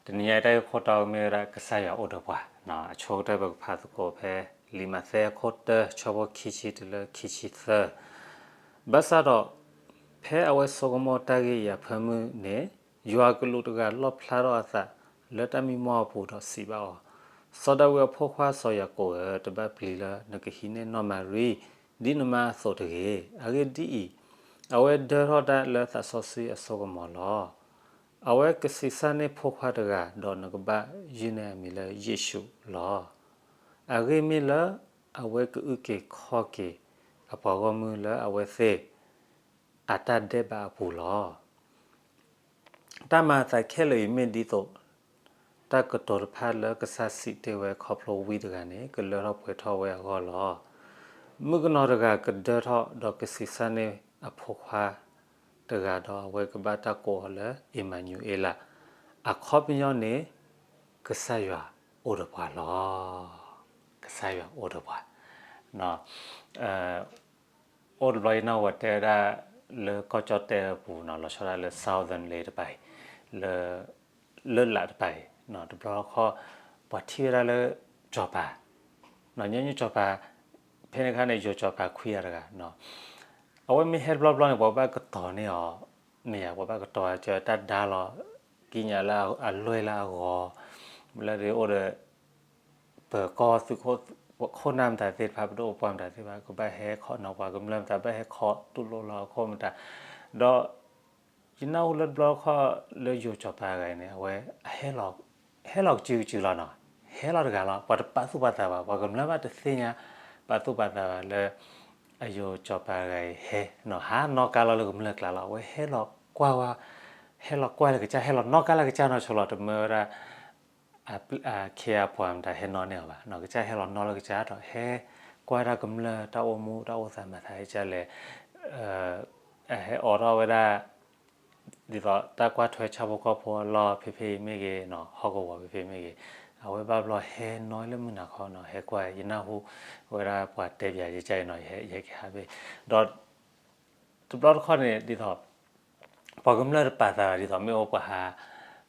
တနံၤညါအံၤတၢ်ဂ့ၢ်ခိၣ်တီမ့ၢ်ဝဲဒၣ်ကစၢ်ယွၤအိၣ်ဒီးပှၤ, အဆိကတၢၢ်ပကဖးသကိးဖဲ လံာ်မးသဲအခိၣ်တၢ ဆၢဖိခံဆံတုၤလၢခံဆံသၢ, ဘၣ်ဆၣ်ဒီး ဖဲအဝဲဆိကမိၣ်တၢ်ဂ့ၢ်အံၤအဖၢမုၢ်န့ၣ်, ယွၤအကလူးတဂၤလီၣ်ဖျါထီၣ်အသးလၢတၢ်မံမီၢ်အပူၤဒီးစံးဘၣ်အီၤ, စီၤဒၤဝံးအဖိခွါစီၤယၤကိာ်ဧၢ, တဘၣ်ပျံၤလၢနကဟံးန့ၢ်နီၢ်မၤရံ ဒ်နမါအသိးတဂ့ၤ. အဂ့ၢ်ဒ်အံၤ, အဝဲဒၢထီၣ်ဒၣ်လၢသးစီဆှံအစိကမီၤလီၤ. အဝဲကဆံးစၢ်န့ၢ်ဖိခွါတဂၤ, ဒီးနကဘၣ်ယုၢ်န့ၢ်အမံၤလၢယ့ၣ်ၡူးလီၤ. အဂ့ၢ်မ့ၢ်လၢအဝဲကအုၣ်က့ၤခီၣ်က့ၤအပှၤဂီၢ်မုၢ်လၢအဝဲသ့ၣ် အတၢ်ဒဲးဘးအပူၤလီၤ. တၢ်မၤအသးခဲလၢာ်အံၤမ့ၢ်ဒ်သိး တၢ်ကတိၤတဖၣ်လၢကစၢ်စံးတ့ၢ်ဝဲခီဖျိဝံတဂၤန့ၣ် ကလၢထီၣ်ပှဲၤထီၣ်ဝဲအဂီၢ်လီၤ. မုၣ်ကနီၤတဂၤကဒၢထီၣ်ဒီးကဆံးစၢ်န့ၢ်အဖိခွါတဂၤဒီး အဝဲကဘၣ်တၢ်ကိးအီၤလၢအ့မၤနူၤအ့လး, အခီပညီန့ၣ် ကစၢ်ယွၤအိၣ်ဒီးပှၤလီၤ. ကစၢ်ယွၤအိၣ်ဒီးပှၤ အိၣ်တဘျီယနၢ်ဟူပှၤတဲဝဲဒၣ် လၢကီၢ်ကၠီၣ်တဲၣ်အပူၤနီၤ လီၤဆီဒၣ်လၢ Southern လ့တပၤအံၤ လၢ လၢလာ်တပၤအံၤ တဘျီတခီၣ် ပှၤထံၣ်ဝဲဒၣ်လၢ စီၤပၤ ညီနုၢ်စီၤပၤ ဖဲန့ၣ်အခါန့ၣ် ယိၤစီၤပၤခွံဂၤတဂၤ အဝဲမ့ၢ်ဟဲတဘျီဘျီန့ၣ် ပှၤဘၣ်ကတီၤန့ၢ်အီၤ မ့ၢ်ယၤ ပှၤဘၣ်ကတီၤကတၢၢ်တၢ်ဒါလီၤ ကံးညာ်လၢအလွဲၢ်လၢအဂီၤ လၢဒ်အိၣ်ဒီး ပၢၤကီၢ်သုးခိၣ် ခိၣ်နၢ်မတၤသ့ၣ်တဖၣ် ပဒိၣ်ပပှၢ်မတၤသ့ၣ်တဖၣ် ကဘၣ်ဟဲခီနီၤ ပှၤကမျၢၢ်မတၤဘၣ်ဟဲခီတူၢ်လိာ်လီၤအခိၣ်မတၤ ဒီး ယနၢ်ဟူလၢတဘျီတခီၣ်လၢယိၤစီၤပၤတဂၤအံၤန့ၣ် အဝဲ ဟဲလီၤကစုကစုလီၤနီၤ ဟဲလီၤတဂၤလီၤ ပှၤတပာ်သူၣ်ပာ်သးဘၣ် ပှၤကမျၢၢ်ဘၣ်တသ့ၣ်ညါ ပာ်သူၣ်ပာ်သးဘၣ်လၢ အယိၤစီၤပၤတဂၤအံၤဟဲ ဟးနီၣ်ကါလီၤလၢကမျၢၢ်ကျါလီၤ အဝဲဟဲလီၤကွၢ်ဝဲ ဟဲလီၤကွၢ်လၢကစၢ် ဟဲလီၤနီၣ်ကါလၢကစၢ်နီၤဆိလီၤ တမၢဝဲဒၣ် အခ့အပှၤမတၤဟဲနီၣ်န့ၢ်အီၤဘၣ် ကစၢ်ဟဲလီၤနီၣ်လၢကစၢ်ဒီး ဟဲကွၢ်တၢ်ကမျၢၢ်တၢ်အိၣ်မူတၢ်အိၣ်သးမၤသးကစၢ်လဲၣ် ဟဲအိးထီၣ်ဝဲဒၣ် ဒ်သိးတၢ်ကွၢ်ထွဲဆၣ်ဖိကီၢ်ဖိအလီၢ်ဖဲဖဲအံၤမ့ၢ်ဂ့ၤနီၤ ဟီၣ်ကဝီၤဖဲဖဲမ့ၢ်ဂ့ၤ အဝဲဘၣ်ဘျီဟဲနီၣ်လၢမုၢ်နၤခီနီၤ ဟဲကွၢ် ယနၢ်ဟူဝဲဒၣ်ပှၤတဲပၠးယကစၢ်အံၤနီၤ ယဟဲက့ၤဟးဖဲ ဒီး တဘျီတခီၣ်န့ၣ် ဒ်သိး ပှၤကမျၢၢ်တပာ်သးဘၣ် ဒ်သိးမ့ၢ်အိၣ်ပှၤဟး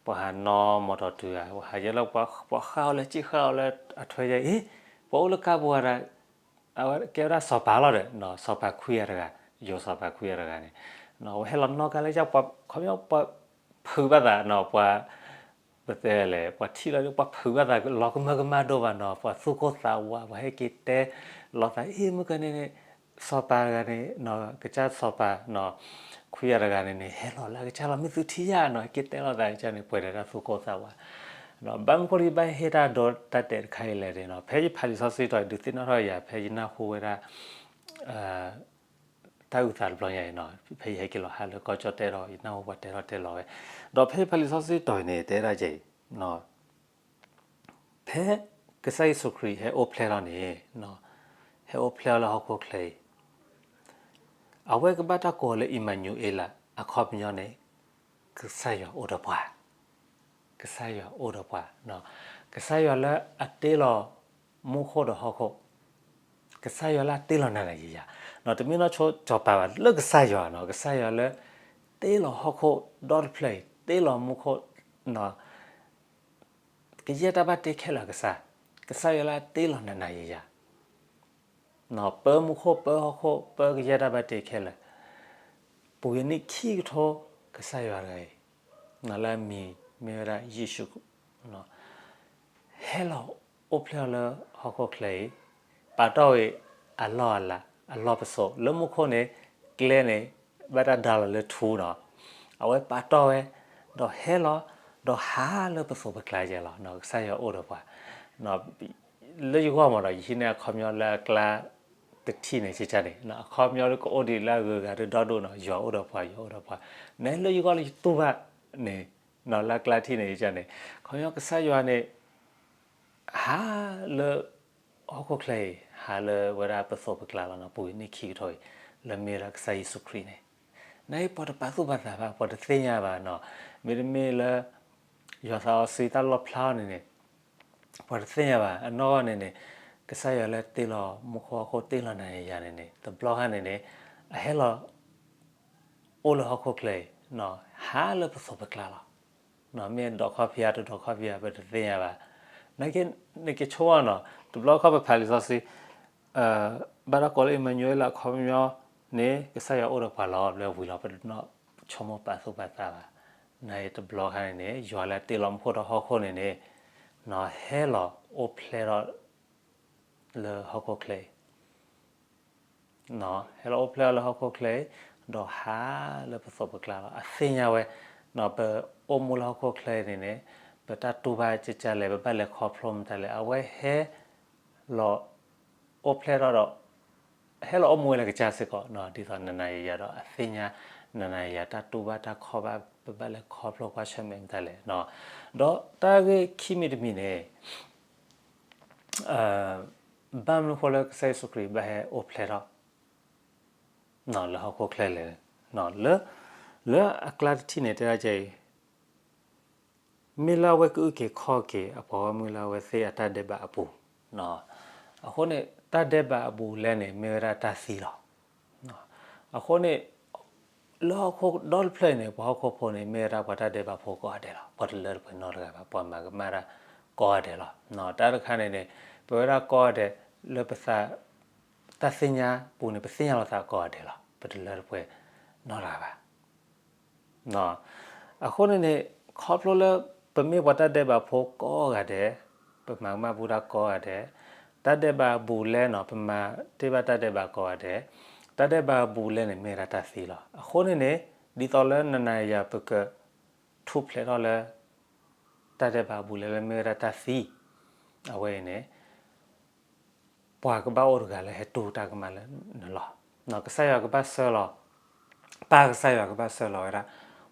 ပှၤဟးနီၣ်မီတီတုၤဧါ ပှၤဟးယဲလၢ ပှၤဃၣ်အီၤလၢစံၣ်ဃၣ်အီၤလၢအထွဲယဲအံၤ ပှၤအိၣ်လၢကါပူၤဂၤဒၣ် အဝဲကဲဝဲဒၣ်စီၤပၤလီၤဒီး စီၤပၤခွံဂၤတဂၤ ယိၤစီၤပၤခွံဂၤတဂၤန့ၣ် အဝဲဟဲလီၤနီၣ်ကါလၢကစၢ် ပှၤခီပညီ ပှၤဖုးဘၣ်သးနီၤ ပှၤ ပတဲလဲၣ် ပှၤထံၣ်လီၤ ပှၤဖုးဘၣ်သးလီၤကမၢကမၣ်ဒိၣ်ဘၣ်နီၤ ပှၤသူၣ်ကိၢ်သးဝး ပှၤဟဲက့ၤတဲလီၤသး အ့ မုၢ်ကန့ၣ်န့ၣ် စီၤပၤတဂၤန့ၣ် ကစၢ်စီၤပၤနီၤ ခွံဂၤတဂၤန့ၣ်န့ၣ် ဟဲလီၤလၢအကစၢ်လီၤ မ့ၢ်သုထံၣ်ယါနီၤ ဟဲက့ၤတဲလီၤသးကစၢ်န့ၣ် ပှဲၤဒီးတၢ်သူၣ်ကိၢ်သးဝး ဘၣ်မနုၤဃိလၢယဘၣ်ဟ့ၣ်တၢ်ဒီးတၢ်တဲတခါအံၤလဲၣ်န့ၣ်နီၤ ဖဲယဖးလံာ်စီဆှံတီၤ ဒုးသ့ၣ်နီၣ်ထီၣ်ယၤ ဖဲယနၢ်ဟူဝဲဒၣ် တၢ်အုၣ်သးတဘျီညါအံၤနီၤ ဖဲယဟဲက့ၤလီၤဟးလၢကီၢ်ကၠီၣ်တဲၣ်ဒီး ယနၢ်ဟူပှၤတဲထီၣ်တဲလီၤဝဲ ဒီးဖဲယဖးလံာ်စီဆှံတီၤအံၤန့ၣ် တဲဒၣ်ကဲအံၤ ဖဲကစၢ်ယ့ၣ်ၡူးခရံာ်ဟဲအိၣ်ဖျဲၣ်လီၤန့ၣ် ဟဲအိၣ်ဖျဲၣ်လီၤလၢဟီၣ်ခိၣ်ချၢအံၤ အဝဲကဘၣ်တၢ်ကိးလၢ အံၣ်မၤနူၤအ့လး အခီပညီန့ၣ် ကစၢ်ယွၤအိၣ်ဒီးပှၤ ကစၢ်ယွၤအိၣ်ဒီးပှၤ ကစၢ်ယွၤလၢအတ့လီၤမူခိၣ်ဒီးဟီၣ်ခိၣ် ကစၢ်ယွၤလၢအတ့လီၤနၤနၤယၤယၤ တမ့ၢ်နီၢ်ဆိစီၤပၤဘၣ် လၢကစၢ်ယွၤနီၤ ကစၢ်ယွၤလၢ တ့လီၤဟီၣ်ခိၣ်ဒီတဖျၢၣ်အံၤ တ့လီၤမူခိၣ် ကယဲၢ်တၢ်ဘၣ်တ့ခဲလၢာ်ကစၢ်, ကစၢ်ယွၤလၢအတ့လီၤနၤနၤယၤယၤ, ပၢမူခိၣ် ပၢဟီၣ်ခိၣ် ပၢကယဲၢ်တၢ်ဘၣ်တ့ခဲလၢာ်, ပူၤကွံာ်နံၣ်ခံကထိ ကစၢ်ယွၤတဂၤအံၤ လၢအမံၤမ့ၢ်ဝဲဒၣ်ယ့ၣ်ၡူး ဟဲလီၤအိၣ်ဖျဲၣ်အီၤလၢဟီၣ်ခိၣ်ချၢအံၤ, ပာ်တီၢ်ဝံၤအလီၢ်အလၤ အလီၢ်ပစိာ် လၢမူခိၣ်န့ၣ် ကျဲန့ၣ် ဘၣ်တၢ်ဒါလီၤလၢထူနီၤ, အဝဲပာ်တီၢ်ဝဲ ဒီးဟဲလီၤ ဒီးဟးလၢပသိးပကျါယဲလီၤ. ကစၢ်ယွၤအိၣ်ဒီးပှၤ လၢယဂီၢ်မးဒီး ယဟံးန့ၢ်အခီပညီလၢအကျါတထံၣ်န့ၣ် ကကန့ၣ် အခီပညီကအိၣ်ဒံးလၢအဂုၤအဂၤဒီဒိၣ်နီၤ ယွၤအိၣ်ဒီးပှၤ ယွၤအိၣ်ဒီးပှၤ, နလၢယဂီၢ်လၢယတူၢ်ဘၣ်န့ၣ် လၢအကျါတထံၣ်န့ၣ် ကကန့ၣ် အခီပညီကစၢ်ယွၤန့ၣ် ဟးလၢ ဟီၣ်ခိၣ်ချၢအံၤ ဟးလၢဝဲဒၣ်ပသိးပကျါလီၤနီၤ ပူၤကွံာ်နံၣ်ခံကထိအံၤ လၢမ့ၢ်ဝဲဒၣ်ကစၢ်ယ့ၣ်ၡူးခရံာ်န့ၣ်, နပှၤတပာ်သူၣ်ပာ်သးဘၣ် ပှၤတသ့ၣ်ညါဘၣ်နီၤ, မ့တမ့ၢ်လၢ ယွၤသးစီဆှံတၢ်လီၣ်ဖျါအီၤန့ၣ်န့ၣ် ပှၤတသ့ၣ်ညါဘၣ် အနီၢ်ဂီၢ်န့ၣ်န့ၣ် ကစၢ်ယွၤလၢတ့လီၤမူခိၣ်ဟီၣ်ခိၣ်တ့လီၤနၤယၤန့ၣ်န့ၣ် တဘျီခါန့ၣ်န့ၣ် အဟဲလီၤ အိၣ်လၢဟီၣ်ခိၣ်ချၢအံၤ ဟးလၢပသိးပကျါလီၤ. မ့ၢ်ဒိးခီၣ်ဖံးဧါ တဒိးခီၣ်ဖံးဧါ ပတသ့ၣ်ညါဘၣ်. နက့ၤဆိဝဲနီၤ တဘျီခီၣ်ပဖးလံာ်စီဆှံ ဘၣ်တၢ်ကိးလၢအံၣ်မၤနူၤအ့လးအခီပညီန့ၣ် ကစၢ်ယွၤအိၣ်ဒီးပှၤလီၤ လၢဝံၤလီၤ ပတနီၣ်ဆိကမိၣ်ပာ်သူၣ်ပာ်သးဘၣ်. နတဘျီခါန့ၣ်န့ၣ် ယွၤလၢတ့လီၤမူခိၣ်ဒီးဟီၣ်ခိၣ်န့ၣ်န့ၣ် ဟဲလီၤအိၣ်ဖျဲၣ်ထီၣ်လၢဟီၣ်ခိၣ်ချၢအံၤ ဟဲလီၤအိၣ်ဖျဲၣ်ထီၣ်လၢဟီၣ်ခိၣ်ချၢအံၤ ဒီးဟးလၢပသိးပကျါလီၤ. အသ့ၣ်ညါဝဲ ပအိၣ်မူလၢဟီၣ်ခိၣ်ချၢအံၤန့ၣ်န့ၣ် ပတၢ်တူၢ်ဘၣ်ကကလဲၣ် ပဘၣ်လဲၤခီဖျိမတၤလဲၣ် အဝဲဟဲလီၤအိၣ်ဖျဲၣ်ထီၣ်ဒီး ဟဲလီၤအိၣ်မူဝဲလၢကစၢ်စ့ၢ်ကီး ဒ်သိးနၤနၤယၤယၤဒီးအသ့ၣ်ညါ နၤနၤယၤယၤတၢ်တူၢ်ဘၣ်တၢ်ခီဘၣ် ပဘၣ်လဲၤခီဖျိကွၢ်ဆၢၣ်မဲာ်မတၤလဲၣ်. ဒီးတၢ်ဂ့ၢ်ခံမံၤတမံၤန့ၣ် ဘၣ်မနုၤဃိလၢကစၢ်ယ့ၣ်ၡူးခရံာ်ဘၣ်ဟဲအိၣ်ဖျဲၣ်ထီၣ် လၢဟီၣ်ခိၣ်ချၢလဲၣ်, လၢအကျါတထံၣ်န့ၣ် တဲဒၣ်ကဲအံၤ, မ့ၢ်လၢအဝဲကအုၣ်က့ၤခီၣ်က့ၤ အပှၤဂီၢ်မုၢ်လၢအဝဲသ့ၣ်အတၢ်ဒဲးဘးအပူၤ, အဃိန့ၣ် တၢ်ဒဲးဘးအဘူးအလဲန့ၣ် မ့ၢ်ဝဲဒၣ်တၢ်သံလီၤ. အဃိန့ၣ် လၢဟီၣ်ခိၣ်ဒီတဖျၢၣ်အံၤန့ၣ် ပှၤဟီၣ်ခိၣ်ဖိန့ၣ် မ့ၢ်ဝဲဒၣ်ပှၤတၢ်ဒဲးဘးဖိကိးဂၤဒဲးလီၤ. ပှၤတလၢတပှဲၤနီတဂၤဘၣ်, ပှၤမၤကမၣ်တၢ်ကိးဂၤဒဲးလီၤ. တၢ်တခါန့ၣ်န့ၣ် ပဝဲဒၣ်ကိးဂၤဒဲး လၢပသး တၢ်သ့ၣ်ညါပူၤန့ၣ် ပသ့ၣ်ညါလီၤသးကိးဂၤဒဲးလီၤ. ပတလၢတပှဲၤနီတဂၤဘၣ်. အဃိန့ၣ်န့ၣ် ခီဖျိလၢပမ့ၢ်ပှၤတၢ်ဒဲးဘးဖိကိးဂၤဒဲး, ပမၤကမၣ်ဘူးတၢ်ကိးဂၤဒဲး, တၢ်ဒဲးဘးအဘူးအလဲနီၤ ပမၤတ့ၢ်ဘၣ်တၢ်ဒဲးဘးကိးဂၤဒဲး, တၢ်ဒဲးဘးအဘူးအလဲန့ၣ် မ့ၢ်ဝဲဒၣ်တၢ်သံလီၤ. အဃိန့ၣ်န့ၣ် ဒ်သိးလၢနၤနၤယၤယၤပကထူၣ်ဖျဲးထီၣ်လၢ တၢ်ဒဲးဘးအဘူးအလဲလၢမ့ၢ်ဝဲဒၣ်တၢ်သံ, အဝဲအံၤန့ၣ် ပှၤကဘၣ်အိၣ်တဂၤလၢဟဲတူၢ်တၢ်ကမၣ်လၢနလီၢ်, ကစၢ်ယွၤကဘၣ်ဆှၢလီၤ, ပၢ်ကစၢ်ယွၤကဘၣ်ဆှၢလီၤဝဲဒၣ်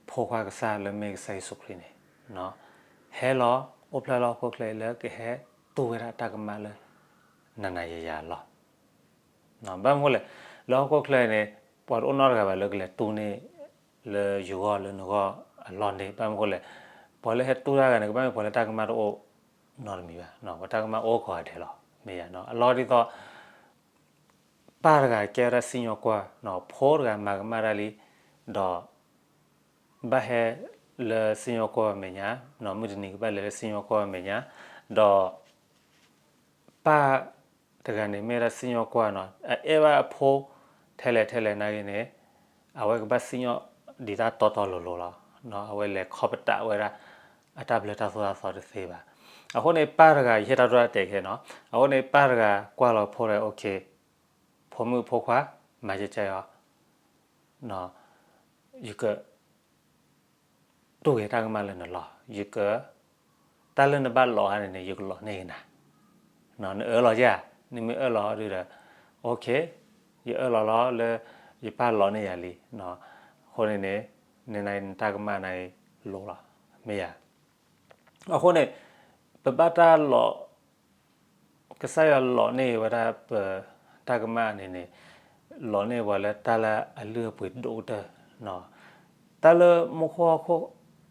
ဖိခွါကစၢ်လၢမ့ၢ်ကစၢ်ယ့ၣ်ၡူးခရံာ်န့ၣ် ဟဲလီၤအိၣ်ဖျဲၣ်လၢဟီၣ်ခိၣ်ချၢအံၤလၢကဟဲတူၢ်ဝဲဒၣ်တၢ်ကမၣ်လၢ နၤနၤယၤယၤအလီၢ်. ဘၣ်မနုၤဃိလဲၣ်, လၢဟီၣ်ခိၣ်ချၢအံၤန့ၣ် ပှၤတအိၣ်နီတဂၤဘၣ်လၢကလဲၤတူၢ်န့ၢ် လၢယဂီၢ်လၢနဂီၢ်အလီၢ်န့ၣ်, ဘၣ်မနုၤဃိလဲၣ်, ပှၤလၢဟဲတူၢ်တၢ်ဂၤန့ၣ် ကဘၣ်မ့ၢ်ပှၤလၢတၢ်ကမၣ်တအိၣ်နီတမံၤဘၣ်, ပှၤတၢ်ကမၣ်အိၣ်ကိးဂၤဒဲးလီၤ. မ့ၢ်ယၤနီၤ အလီၢ်ဒ်သိး ပၢ်တဂၤကဲဝဲဒၣ်စံၣ်ညီၣ်ကွီၢ်, ဖိတဂၤမၤကမၣ်တၢ်လံ, ဒီး ဘၣ်ဟဲလၢစံၣ်ညီၣ်ကွီၢ်အမဲာ်ညါ, မုၢ်တနံၤကဘၣ်လဲၤလၢစံၣ်ညီၣ်ကွီၢ်အမဲာ်ညါ, ဒီး ပၢ်တဂၤန့ၣ် မ့ၢ်ဝဲဒၣ်စံၣ်ညီၣ်ကွီၢ်နီၤ, အအဲၣ်ဘၣ်အဖိ ထဲလဲၣ်ထဲလဲၣ်နာ်က့န့ၣ်, အဝဲကဘၣ်စံၣ်ညီၣ်ဒံးတၢ်တီတီလိၤလိၤလီၤ. အဝဲလဲၤခီပတာ်ဝဲဒၣ် အတၢ်ဘျၢတၢ်သိၣ်တၢ်သီတသ့ဘၣ်. အဃိန့ၣ် ပၢ်တဂၤ ယဟ့ၣ်တၢ်ဒိတၢ်တဲာ်ခဲနီၤ, အဃိန့ၣ် ပၢ်တဂၤကွၢ်လီၤဖိဒီး okay, ဖိမုၣ်ဖိခွါ, မၤကကဲအီၤ ယက တူၢ်က့ၤတၢ်ကမၣ်လၢနလီၢ်, ယက တၢ်လၢနဘၣ်လီၤဧါန့ၣ်န့ၣ် ယကလီၤန့ၢ်က့ၤနၤ, နအၢၣ်လီၤဧါ, နမ့ၢ်အၢၣ်လီၤဒုဒီး okay, ယအၢၣ်လီၤလီၤလၢ ယပၢ်လီၤန့ၢ်ယၤလံ, အဃိန့ၣ်န့ၣ် နနတၢ်ကမၣ်နလိၤလီၤ, မ့ၢ်ယၤ. အဃိန့ၣ် ပဘၣ်တၢ်လီၤ ကစၢ်ယွၤလီၤန့ၢ်ဝဲဒၣ်ပတၢ်ကမၣ်န့ၣ်န့ၣ်, လီၤန့ၢ်ပှၤလၢတၢ်လၢအလုၢ်အပှ့ၤဒိၣ်ကတၢၢ်, တၢ်လၢမူခိၣ်ဟီၣ်ခိၣ်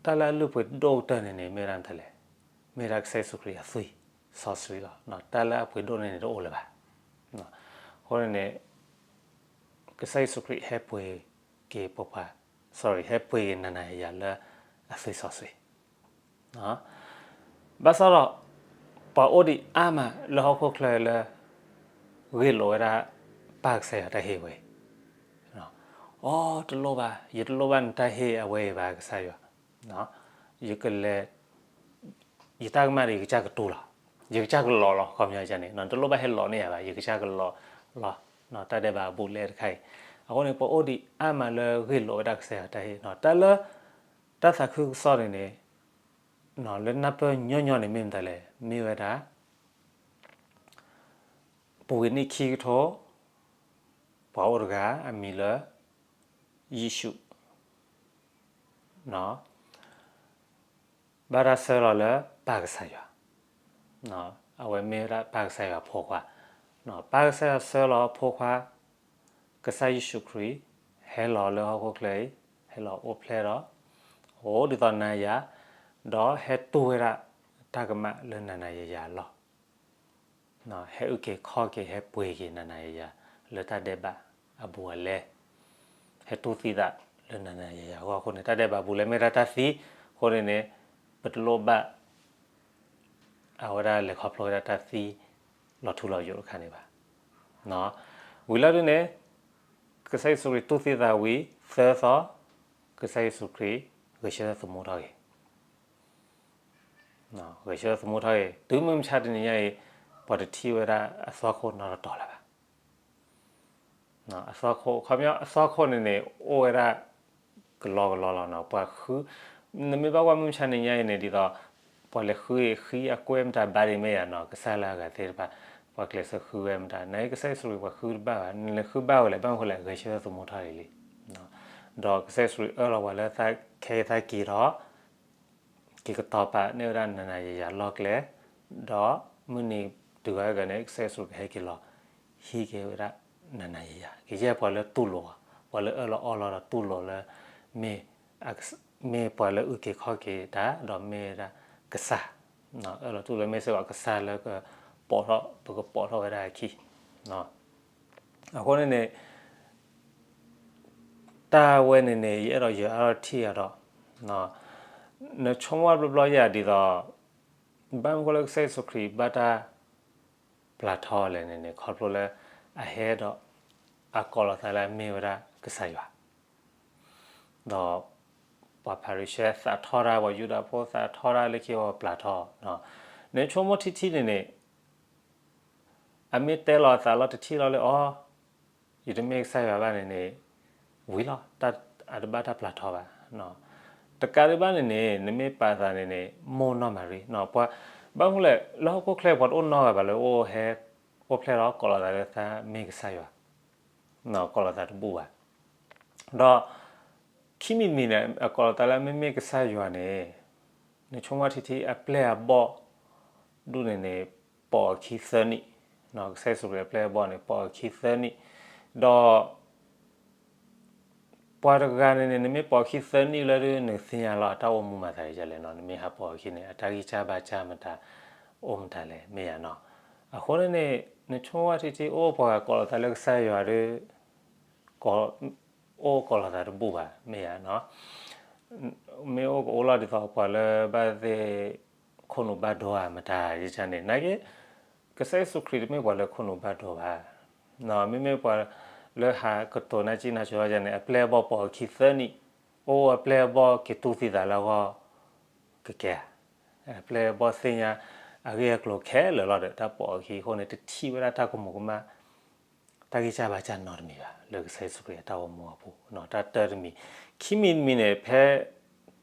တၢ်လၢအလုၢ်အပှ့ၤဒိၣ်ကတၢၢ်န့ၣ်န့ၣ် မ့ၢ်ဝဲဒၣ်မတၤလဲၣ်, မ့ၢ်ဝဲဒၣ်ကစၢ်ယ့ၣ်ၡူးခရံာ်အသွံၣ်စီဆှံလီၤ. တၢ်လၢအပှ့ၤဒိၣ်န့ၢ်န့ၣ်တအိၣ်လၢၤဘၣ်. အဃိန့ၣ်န့ၣ် ကစၢ်ယ့ၣ်ၡူးခရံာ်ဟဲပှ့ၤက့ၤပပှၤ, sorry, ဟဲပှ့ၤက့ၤနၤနၤယၤယၤလၢအသွံၣ်စီဆှံ ဘၣ်ဆၣ်ဒီး ပှၤအိၣ်ဒံးအါမးလၢဟီၣ်ခိၣ်ချၢလၢ ဂ့ၢ်လိာ်ဝဲဒၣ် ပၢ်ကစၢ်ယွၤတၢ်ဟ့ၣ်ဝဲအံၤ, အိ တလိၣ်ဘၣ်, ယတလိၣ်ဘၣ်နတၢ်ဟ့ၣ်အဝဲအံၤဘၣ်ကစၢ်ယွၤ, ယကလဲၤ ယတၢ်ကမၣ်ဒီး ယကစၢ်ကတူၢ်လီၤ, ယကစၢ်ကလီၤလီၤ, ခီပညီန့ၣ် နတလိၣ်ဘၣ်ဟဲလီၤန့ၢ်ယၤဘၣ်, ယကစၢ်ကလီၤလီၤ, တၢ်ဒဲးဘးအဘူးအလဲတခါအံၤ. အဃိန့ၣ် ပှၤအိၣ်ဒံးအါမးလၢဂ့ၢ်လိာ်ဝဲဒၣ်ကစၢ်ယွၤတၢ်ဟ့ၣ်, တၢ်လၢ တၢ်သးခုကစီၣ်န့ၣ်န့ၣ် လၢနၢ်ပၢၢ်ညီညီန့ၣ်မ့ၢ်မတၤလဲၣ်, မ့ၢ်ဝဲဒၣ် ပူၤကွံာ်နံၣ်ခံကထိ ပှၤအိၣ်တဂၤအမံၤလၢ ယ့ၣ်ၡူး ဘၣ်တၢ်ဆှၢလီၤလၢပၢ်ကစၢ်ယွၤ, အဝဲမ့ၢ်ဝဲဒၣ်ပၢ်ကစၢ်ယွၤအဖိခွါ, ပၢ်ကစၢ်ယွၤဆှၢလီၤအဖိခွါ ကစၢ်ယ့ၣ်ၡူးခရံာ် ဟဲလီၤလၢဟီၣ်ခိၣ်ချၢအံၤ, ဟဲလီၤအိၣ်ဖျဲၣ်ဒီး အိၣ်ဒ်သိးနၤယၤ, ဒီးဟဲတူၢ်ဝဲဒၣ်တၢ်ကမၣ်လၢနၤနၤယၤယၤအလီၢ် ဟဲအုၣ်က့ၤခီၣ်က့ၤ ဟဲပှ့ၤက့ၤနၤနၤယၤယၤ လၢတၢ်ဒဲးဘးအဘူးအလဲ, ဟဲတူၢ်သံသးလၢနၤနၤယၤယၤအဂီၢ်အဃိန့ၣ် တၢ်ဒဲးဘးအဘူးအလဲမ့ၢ်ဝဲဒၣ်တၢ်သံ, အဃိန့ၣ်န့ၣ် ပတလိၣ်ဘၣ် အဝဲဒၣ်လဲၤခီဖျိဝဲဒၣ်တၢ်သံလီၤထူလီၤယိာ်တခါန့ၣ်ဘၣ်. ဝံၤလီၤဒုန့ၣ် ကစၢ်ယ့ၣ်ၡူးခရံာ်တူၢ်သံသးဝံၤ သၢသီ, ကစၢ်ယ့ၣ်ၡူးခရံာ် ဂဲၤဆၢထၢၣ်သမူထီၣ်က့ၤ ဂဲၤဆၢထၢၣ်သမူထီၣ်က့ၤ တုၤမုၢ်မဆါတနံၤညါအံၤ ပှၤတထံၣ်ဝဲဒၣ်အသွၣ်ခိၣ်နီတတီၤလၢၤဘၣ်. အသွၣ်ခိၣ် ခီပညီအသွၣ်ခိၣ်န့ၣ်န့ၣ် အိၣ်ဝဲဒၣ်ကလီကလီလီၤနီၤ. ပှၤဃု, နမ့ၢ်ဘၣ်ကွၢ်မုၢ်မဆါနံၤညါအံၤန့ၣ် ဒ်သိး ပှၤလဲၤဃုအံၤ ဃံအကွဲၢ်မတၤဘၣ်ဒံးမ့ၢ်ယါနီၤ, ကစၢ်လၢအဂၤသ့ၣ်တဖၣ် ပှၤကျဲးစၢးဃုဝဲမတၤ, နကစၢ်ယ့ၣ်ၡူးခရံာ်ပှၤဃုတဘၣ်ဘၣ်, နလဲၤဃုဘၣ်ဝဲလဲၣ်, ဘၣ်မနုၤဃိလဲၣ်, ဂဲၤဆၢထၢၣ်သမူထီၣ်လံလံ. ဒီးကစၢ်ယ့ၣ်ၡူးခရံာ်အၢၣ်လီၤပှၤလၢသးခဲအံၤသးက့ၤဒီး က့ၤကတီၤပာ်န့ၢ်ဝဲဒၣ်နၤနၤယၤယၤလီၢ်ကျဲ, ဒီးမုၢ်နံၤတုၤဂၤဂၤန့ၣ် ကစၢ်ယ့ၣ်ၡူးခရံာ်ကဟဲက့ၤလီၤ ဟံးက့ၤဝဲဒၣ်နၤနၤယၤယၤ, ကယဲၢ်ပှၤလၢတူၢ်လိာ်အီၤ, ပှၤလၢအၢၣ်လီၤအီလီၤဒီးတူၢ်လိာ်လၢ မ့ၢ်, မ့ၢ်ပှၤလၢအုၣ်က့ၤခီၣ်က့ၤတၢ် ဒီးမ့ၢ်ဝဲဒၣ်ကစၢ်, အၢၣ်လီၤတူၢ်လိာ်မ့ၢ်စ့ၢ်ကီးကစၢ်လၢကပိာ်ထီၣ်, ပကပိာ်ထီၣ်ဝဲဒၣ်အခံ အဃိန့ၣ်န့ၣ် တၢ်ဝဲန့ၣ်န့ၣ် ယအဲၣ်ဒိးယၢၤအါထီၣ်ထံၣ်အါဒီး, နဆိကမိၣ်ဘျီဘျီယၤဒ်သိး ဘၣ်မနုၤဃိလၢကစၢ်ယ့ၣ်ၡူးခရံာ်ဘၣ်တၢ်ပျၢ်ထီလဲၣ်န့ၣ်န့ၣ် ခီဖျိလၢအဟဲဒီးအကိးလီၤသးလၢအမ့ၢ်ဝဲဒၣ်ကစၢ်ယွၤ ဒီးပှၤဖၤရံၤၡဲသးထီၣ်တၢ်, ပှၤယူဒၤဖိသးထီၣ်တၢ်လၢခံအီၤပျၢ်ထီ, နဆိကမိၣ်ထံထံန့ၣ်န့ၣ် အမ့ၢ်တဲလီၤအသးလီၤတထံၣ်လီၤလၢအီၤ, ယတမ့ၢ်ကစၢ်ယွၤဘၣ်န့ၣ်န့ၣ်, ဝံၤလီၤ, အတဘၣ်တၢ်ပျၢ်ထီဘၣ်. တကးဒံးဘၣ်န့ၣ်န့ၣ် နမ့ၢ်ပာ်သးန့ၣ်န့ၣ် မိၢ်နီၢ်မၤရံ, ပှၤ, ဘၣ်မနုၤလဲၣ် လၢဟီၣ်ခိၣ်ချၢပှၤတအိၣ်နီတဂၤဘၣ်လၢအိၣ်ဟဲ, အိၣ်ဖျဲၣ်ဒီးကိးလီၤသးလၢသးမ့ၢ်ကစၢ်ယွၤ, ကိးလီၤသးတဘူၣ်ဘၣ်. ဒီး ခံမံၤတမံၤန့ၣ် အကိးလီၤသးလၢမ့မ့ၢ်ကစၢ်ယွၤန့ၣ်, နဆိကမိၣ်ထံထံအပျဲၢ်အဘီၣ်ဒူၣ်န့ၣ်န့ၣ် ပိာ်အခံသၢနံၣ်, ကစၢ်ယ့ၣ်ၡူးခရံာ်အပျဲၢ်အဘီၣ်န့ၣ် ပိာ်အခံသၢနံၣ်, ဒီး ပှၤတဂၤန့ၣ်န့ၣ် နမ့ၢ်ပိာ်အခံသၢနံၣ်လၢဒုး နသ့ၣ်ညါလီၤအတၢ်အိၣ်မူမၤသးဒ်လဲၣ်နီၤ, နမ့ၢ်ဟးပိာ်အခံန့ၣ် အတၢ်ဂံၢ်စၢ်ဘါစၢ်မတၤ အိၣ်မတၤလဲၣ် မ့ၢ်ယါနီၤ. အဃိန့ၣ်န့ၣ် နဆိကမိၣ်ဝဲထံထံအိၣ်ပှၤကိးလီၤသးလၢကစၢ်ယွၤဒီး အိၣ်ကိးလီၤသးတဘူၣ်ဘၣ် မ့ၢ်ယါနီၤ. မ့ၢ်အိၣ်ကအိၣ်လီၤဒ်သိးပှၤလၢဘၣ်သ့ၣ် ခိၣ်နူာ်ဘၣ်ဒိဧါမတၤယကန့ၣ် နာ်က့ ကစၢ်ယ့ၣ်ၡူးခရံာ်တမ့ၢ်ပှၤလၢခိၣ်နူာ်ဘၣ်ဒိဘၣ်. မ့မ့ၢ်ပှၤလၢဟးကတိၤနၢ်ကံၣ်နၢ်ကၠိထီၣ်ယါန့ၣ် အပျဲၢ်အဘီၣ်ပိာ်အခံသၢနံၣ်, အိၣ်အပျဲၢ်အဘီၣ်က့ၤတူၢ်သံသးလၢအဂီၢ်ကကဲဧါ. အပျဲၢ်အဘီၣ်သ့ၣ်ညါအဂ့ၢ်အကျိၤခဲလၢာ်လီၤဒီး တၢ်ပိာ်အခံအဃိန့ၣ် တထံၣ်ဝဲဒၣ်တၢ်ကမူၤကမၣ် တၢ်ဂံၢ်စၢ်ဘါစၢ်နီတမံၤဘၣ် လၢကစၢ်ယ့ၣ်ၡူးခရံာ်အတၢ်အိၣ်မူအပူၤ, တၢ်တၢတမံၤ. ခံမံၤတမံၤန့ၣ် ဖဲ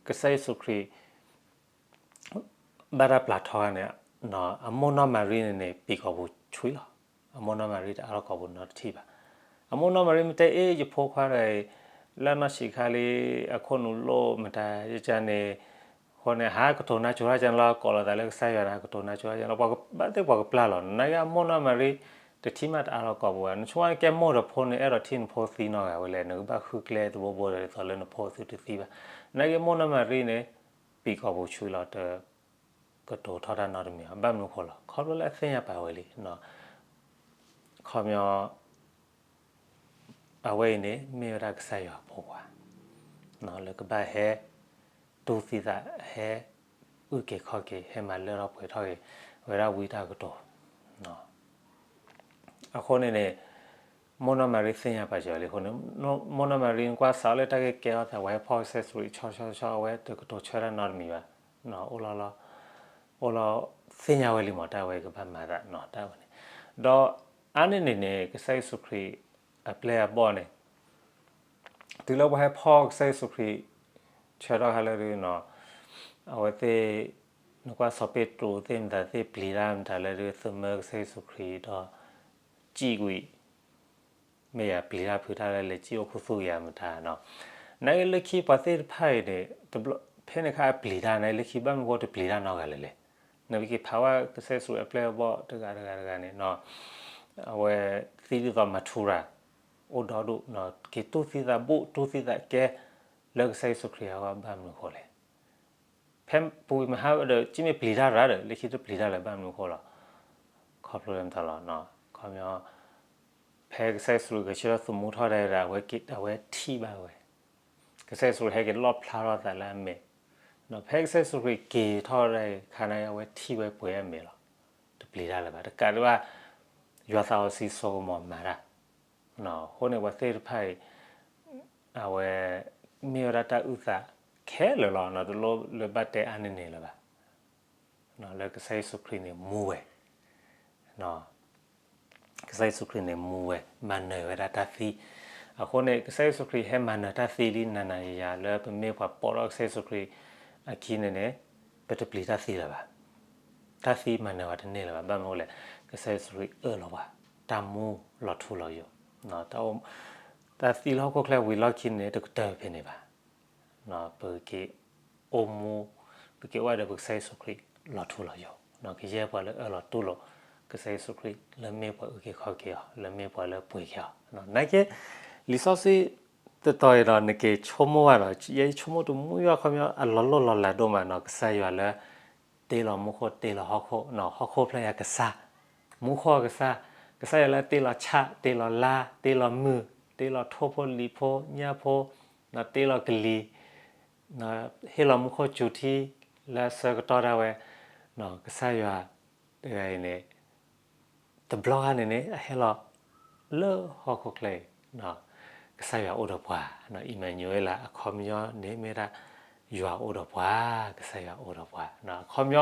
ကစၢ်ယ့ၣ်ၡူးခရံာ် ဘၣ်တၢ်ပျၢ်ထီခါန့ၣ်, အမိၢ်နီၢ်မၤရံန့ၣ်န့ၣ် ပံၤကိာ်ပူၤဆှံလီၤ. အမိၢ်နီၢ်မၤရံတအါထီၣ်ကိာ်ပူၤနီတထံၣ်ဘၣ်. အမိၢ်နီၢ်မၤရံမ့ၢ်တဲ အ့ ယဖိခွါဒီးအံၤ လၢနီၢ်ဆံးခါလံ အခိၣ်နူာ်လိၣ်မတၤယကန့ၣ်, အဃိန့ၣ် ဟးကတိၤနၢ်ကၠိထီၣ်ယါန့ၣ်လီၤ, ကိးလီၤသးလၢကစၢ်ယွၤန့ၣ် ကတိၤနၢ်ကၠိထီၣ်ယါန့ၣ်လီၤ, ပှၤဘၣ်သ့ၣ်ပှၤကပျၢ်လီၤ. နာ်က့အမိၢ်နီၢ်မၤရံ တထံၣ်မးတအါထီၣ်ကိာ်ပူၤဘၣ်. နဆိကမိၣ်ကဲမိၢ်ဒီးဖိန့ၣ် အဲၣ်ဒိးထံၣ်နဖိသံနီတဂၤဝဲလဲၣ်, နကဘၣ်ဃုကျဲတဘိဘိဒီး ဒ်သိးလၢနဖိသုတသံဘၣ်. နာ်က့မိၢ်နီၢ်မၤရံန့ၣ် ပံၤကိာ်ပူၤဆှံလီၤ, တကတိၤထီၣ်တၢ်နီတမံၤဘၣ်. ဘၣ်မနုၤဃိလီၤ, ခီဖျိလၢအသ့ၣ်ညါပာ်ဝဲလံ, ခီပညီ အဝဲအံၤန့ၣ် မ့ၢ်ဝဲဒၣ်ကစၢ်ယွၤအဖိခွါ လၢကဘၣ်ဟဲတူၢ်သံသး, ဟဲအုၣ်က့ၤခီၣ်က့ၤ, ဟဲမၤလၢထီၣ်ပှဲၤထီၣ်က့ၤဝဲဒၣ်ဝံတၢ်ကတိၤ. အဃိန့ၣ်န့ၣ် မိၢ်နီၢ်မၤရံသ့ၣ်ညါပာ်စၢၤလံအဃိန့ၣ်, မိၢ်နီၢ်မၤရံနကွၢ်စးလၢတၢ်ဂ့ၢ်ကဲထီၣ်သး ပှၤဟဲဖီၣ်ကစၢ်ယ့ၣ်ၡူးခရံာ်ဆီဆီဆီ အဝဲတကတိၤဆၢတၢ်နီတမံၤဘၣ်. အိၣ်လီၤ, အိၣ်လီၤသ့ၣ်ညါဝဲလံမး တၢ်ဝဲကဘၣ်မၤသးတၢ်ဝဲန့ၣ်. ဒီးအါန့ၢ်န့ၣ်န့ၣ် ကစၢ်ယ့ၣ်ၡူးခရံာ်အပျဲၢ်အဘီၣ်န့ၣ် တုၤလၢပှၤဟဲဖီၣ်ကစၢ်ယ့ၣ်ၡူးခရံာ် ဆၢထီၣ်ခါလၢဒုး, အဝဲသ့ၣ်, နကွၢ်စီၤပ့းတရူးသ့ၣ်မတၤသ့ၣ်ပျံၤတၢ်မတၤလၢဒုး သမၢကစၢ်ယ့ၣ်ၡူးခရံာ်ဒီး စံၣ်ကွံာ် မ့ၢ်ယၤပျံၤတၢ်ဖုးတၢ်လၢလဲၤစံၣ်အိၣ်ခူသူၣ်ယၤမတၤနီၤ. နာ်က့လၢခံပှၤသ့ၣ်တဖၣ်အံၤန့ၣ်, ဖဲန့ၣ်ခါအပျံၤတၢ်န့ၣ် လၢခံဘၣ်မနုၤဃိတပျံၤတၢ်နီတဂၤလဲၣ်လဲၣ်. နက့ၤဖးဝဲကစၢ်ယ့ၣ်ၡူးအပျဲၢ်အဘီၣ်တဂၤတဂၤတဂၤန့ၣ်, အဝဲသံဒ်သိးမၤထူရၤ အိၣ်ဒီဒူၣ်, က့ၤတူၢ်သံသးဘူၣ် တူၢ်သံသးကဲ လၢကစၢ်ယ့ၣ်ၡူးခရံာ်အဂီၢ်ဘၣ်မနုၤဃိလဲၣ်. ဖဲပူၤမဟါဒီး က့မ့ၢ်ပျံၤတၢ်ရၤဒီး လၢခံတပျံၤတၢ်လၢၤဘၣ်မနုၤဃိလီၤ. ခီဖျိလၢမတၤလီၤ, ခီပညီ ဖဲကစၢ်ယ့ၣ်ၡူးဂဲၤဆၢထၢၣ်သမူထီၣ်ဒၣ်ဒီး အဝဲထံၣ်ဘၣ်ဝဲ, ကစၢ်ယ့ၣ်ၡူးဟဲက့ၤလီၣ်ဖျါထီၣ်သးလၢအမဲာ်, ဖဲကစၢ်ယ့ၣ်ၡူးခရံာ်က့ၤထီၣ်တခါန့ၣ် အဝဲထံၣ်ဝဲပှဲၤအမဲာ်လီၤ. တပျံၤတၢ်လၢၤဘၣ်, တကးဒံးဘၣ် ယွၤသးစီဆှံစိကမီၤမၤတၢ်. အဃိန့ၣ် ပှၤသ့ၣ်တဖၣ်အံၤ အဝဲ မ့ၢ်ဝဲဒၣ်တၢ်အုၣ်သးခဲလၢာ်လီၤ. တလိၣ်လၢဘၣ်တဲအါန့ၢ်န့ၣ်လၢၤဘၣ်. လၢကစၢ်ယ့ၣ်ၡူးခရံာ်န့ၣ်မူဝဲ, ကစၢ်ယ့ၣ်ၡူးခရံာ်န့ၣ်မူဝဲ, မၤနၢၤဝဲဒၣ်တၢ်သံ. အဃိန့ၣ် ကစၢ်ယ့ၣ်ၡူးခရံာ်ဟဲမၤနၢၤတၢ်သံလံနၤနၤယၤယၤ လၢပမ့ၢ်ပှၤပိာ်ထီၣ်ကစၢ်ယ့ၣ်ၡူးခရံာ်အခံန့ၣ်န့ၣ် ပတပျံၤတၢ်သံလၢၤဘၣ်. တၢ်သံမၤနၢၤဝဲတန့ၢ်လၢၤဘၣ်. ဘၣ်မနုၤလဲၣ်, ကစၢ်ယ့ၣ်ၡူးခရံာ်အၢၣ်လီၤပှၤ, တၢ်မူလီၤထူလီၤယိာ်, တၢ်သံလၢဟီၣ်ခိၣ်ချၢဝံၤလီၢ်ခံန့ၣ် တကတၢၢ်ဖဲန့ၣ်ဘၣ်. ပက့ၤအိၣ်မူ, ပက့ၤအိၣ်ဒီးပကစၢ်ယ့ၣ်ၡူးခရံာ်လီၤထူလီၤယိာ်, ကယဲၢ်ပှၤလၢအၢၣ်လီၤတူၢ်လိာ်ကစၢ်ယ့ၣ်ၡူးခရံာ် လၢမ့ၢ်ပှၤအုၣ်က့ၤခီၣ်က့ၤအီၤ, လၢမ့ၢ်ပှၤလၢပှ့ၤက့ၤအီၤ. နာ်က့ လံာ်စီဆှံတတီၤအံၤဒီး နက့ၤဆိကမိၣ်ဘၣ်ဒီး ယဲယဆိကမိၣ်တမူယွၤ အခီပညီအလီၤလိၢ်လီၤလးဒိၣ်မးနီၤ, ကစၢ်ယွၤလၢ တ့လီၤမူခိၣ်တ့လီၤဟီၣ်ခိၣ်, ဟီၣ်ခိၣ်ဖျၢၣ်ညါကစၢ်, မူခိၣ်ကစၢ်, ကစၢ်ယွၤလၢတ့လီၤဆၣ်, တ့လီၤလါ, တ့လီၤမုၢ်, တ့လီၤထိၣ်ဖိလံၤဖိညၣ်ဖိ, တ့လီၤကလံၤ, ဟ့ၣ်လီၤမူခိၣ်စူၤထံ, လၢအဆၢကတီၢ်ဒၣ်ဝဲ, ကစၢ်ယွၤတဂၤအံၤန့ၣ် တဘျီဂၤန့ၣ်န့ၣ် အဟဲလီၤလၢဟီၣ်ခိၣ်ချၢအံၤ, ကစၢ်ယွၤအိၣ်ဒီးပှၤ, အံၣ်မၤနူၤအ့လး အခီပညီန့ၣ်မ့ၢ်ဒၣ် ယွၤအိၣ်ဒီးပှၤ, ကစၢ်ယွၤအိၣ်ဒီးပှၤ, အခီပညီ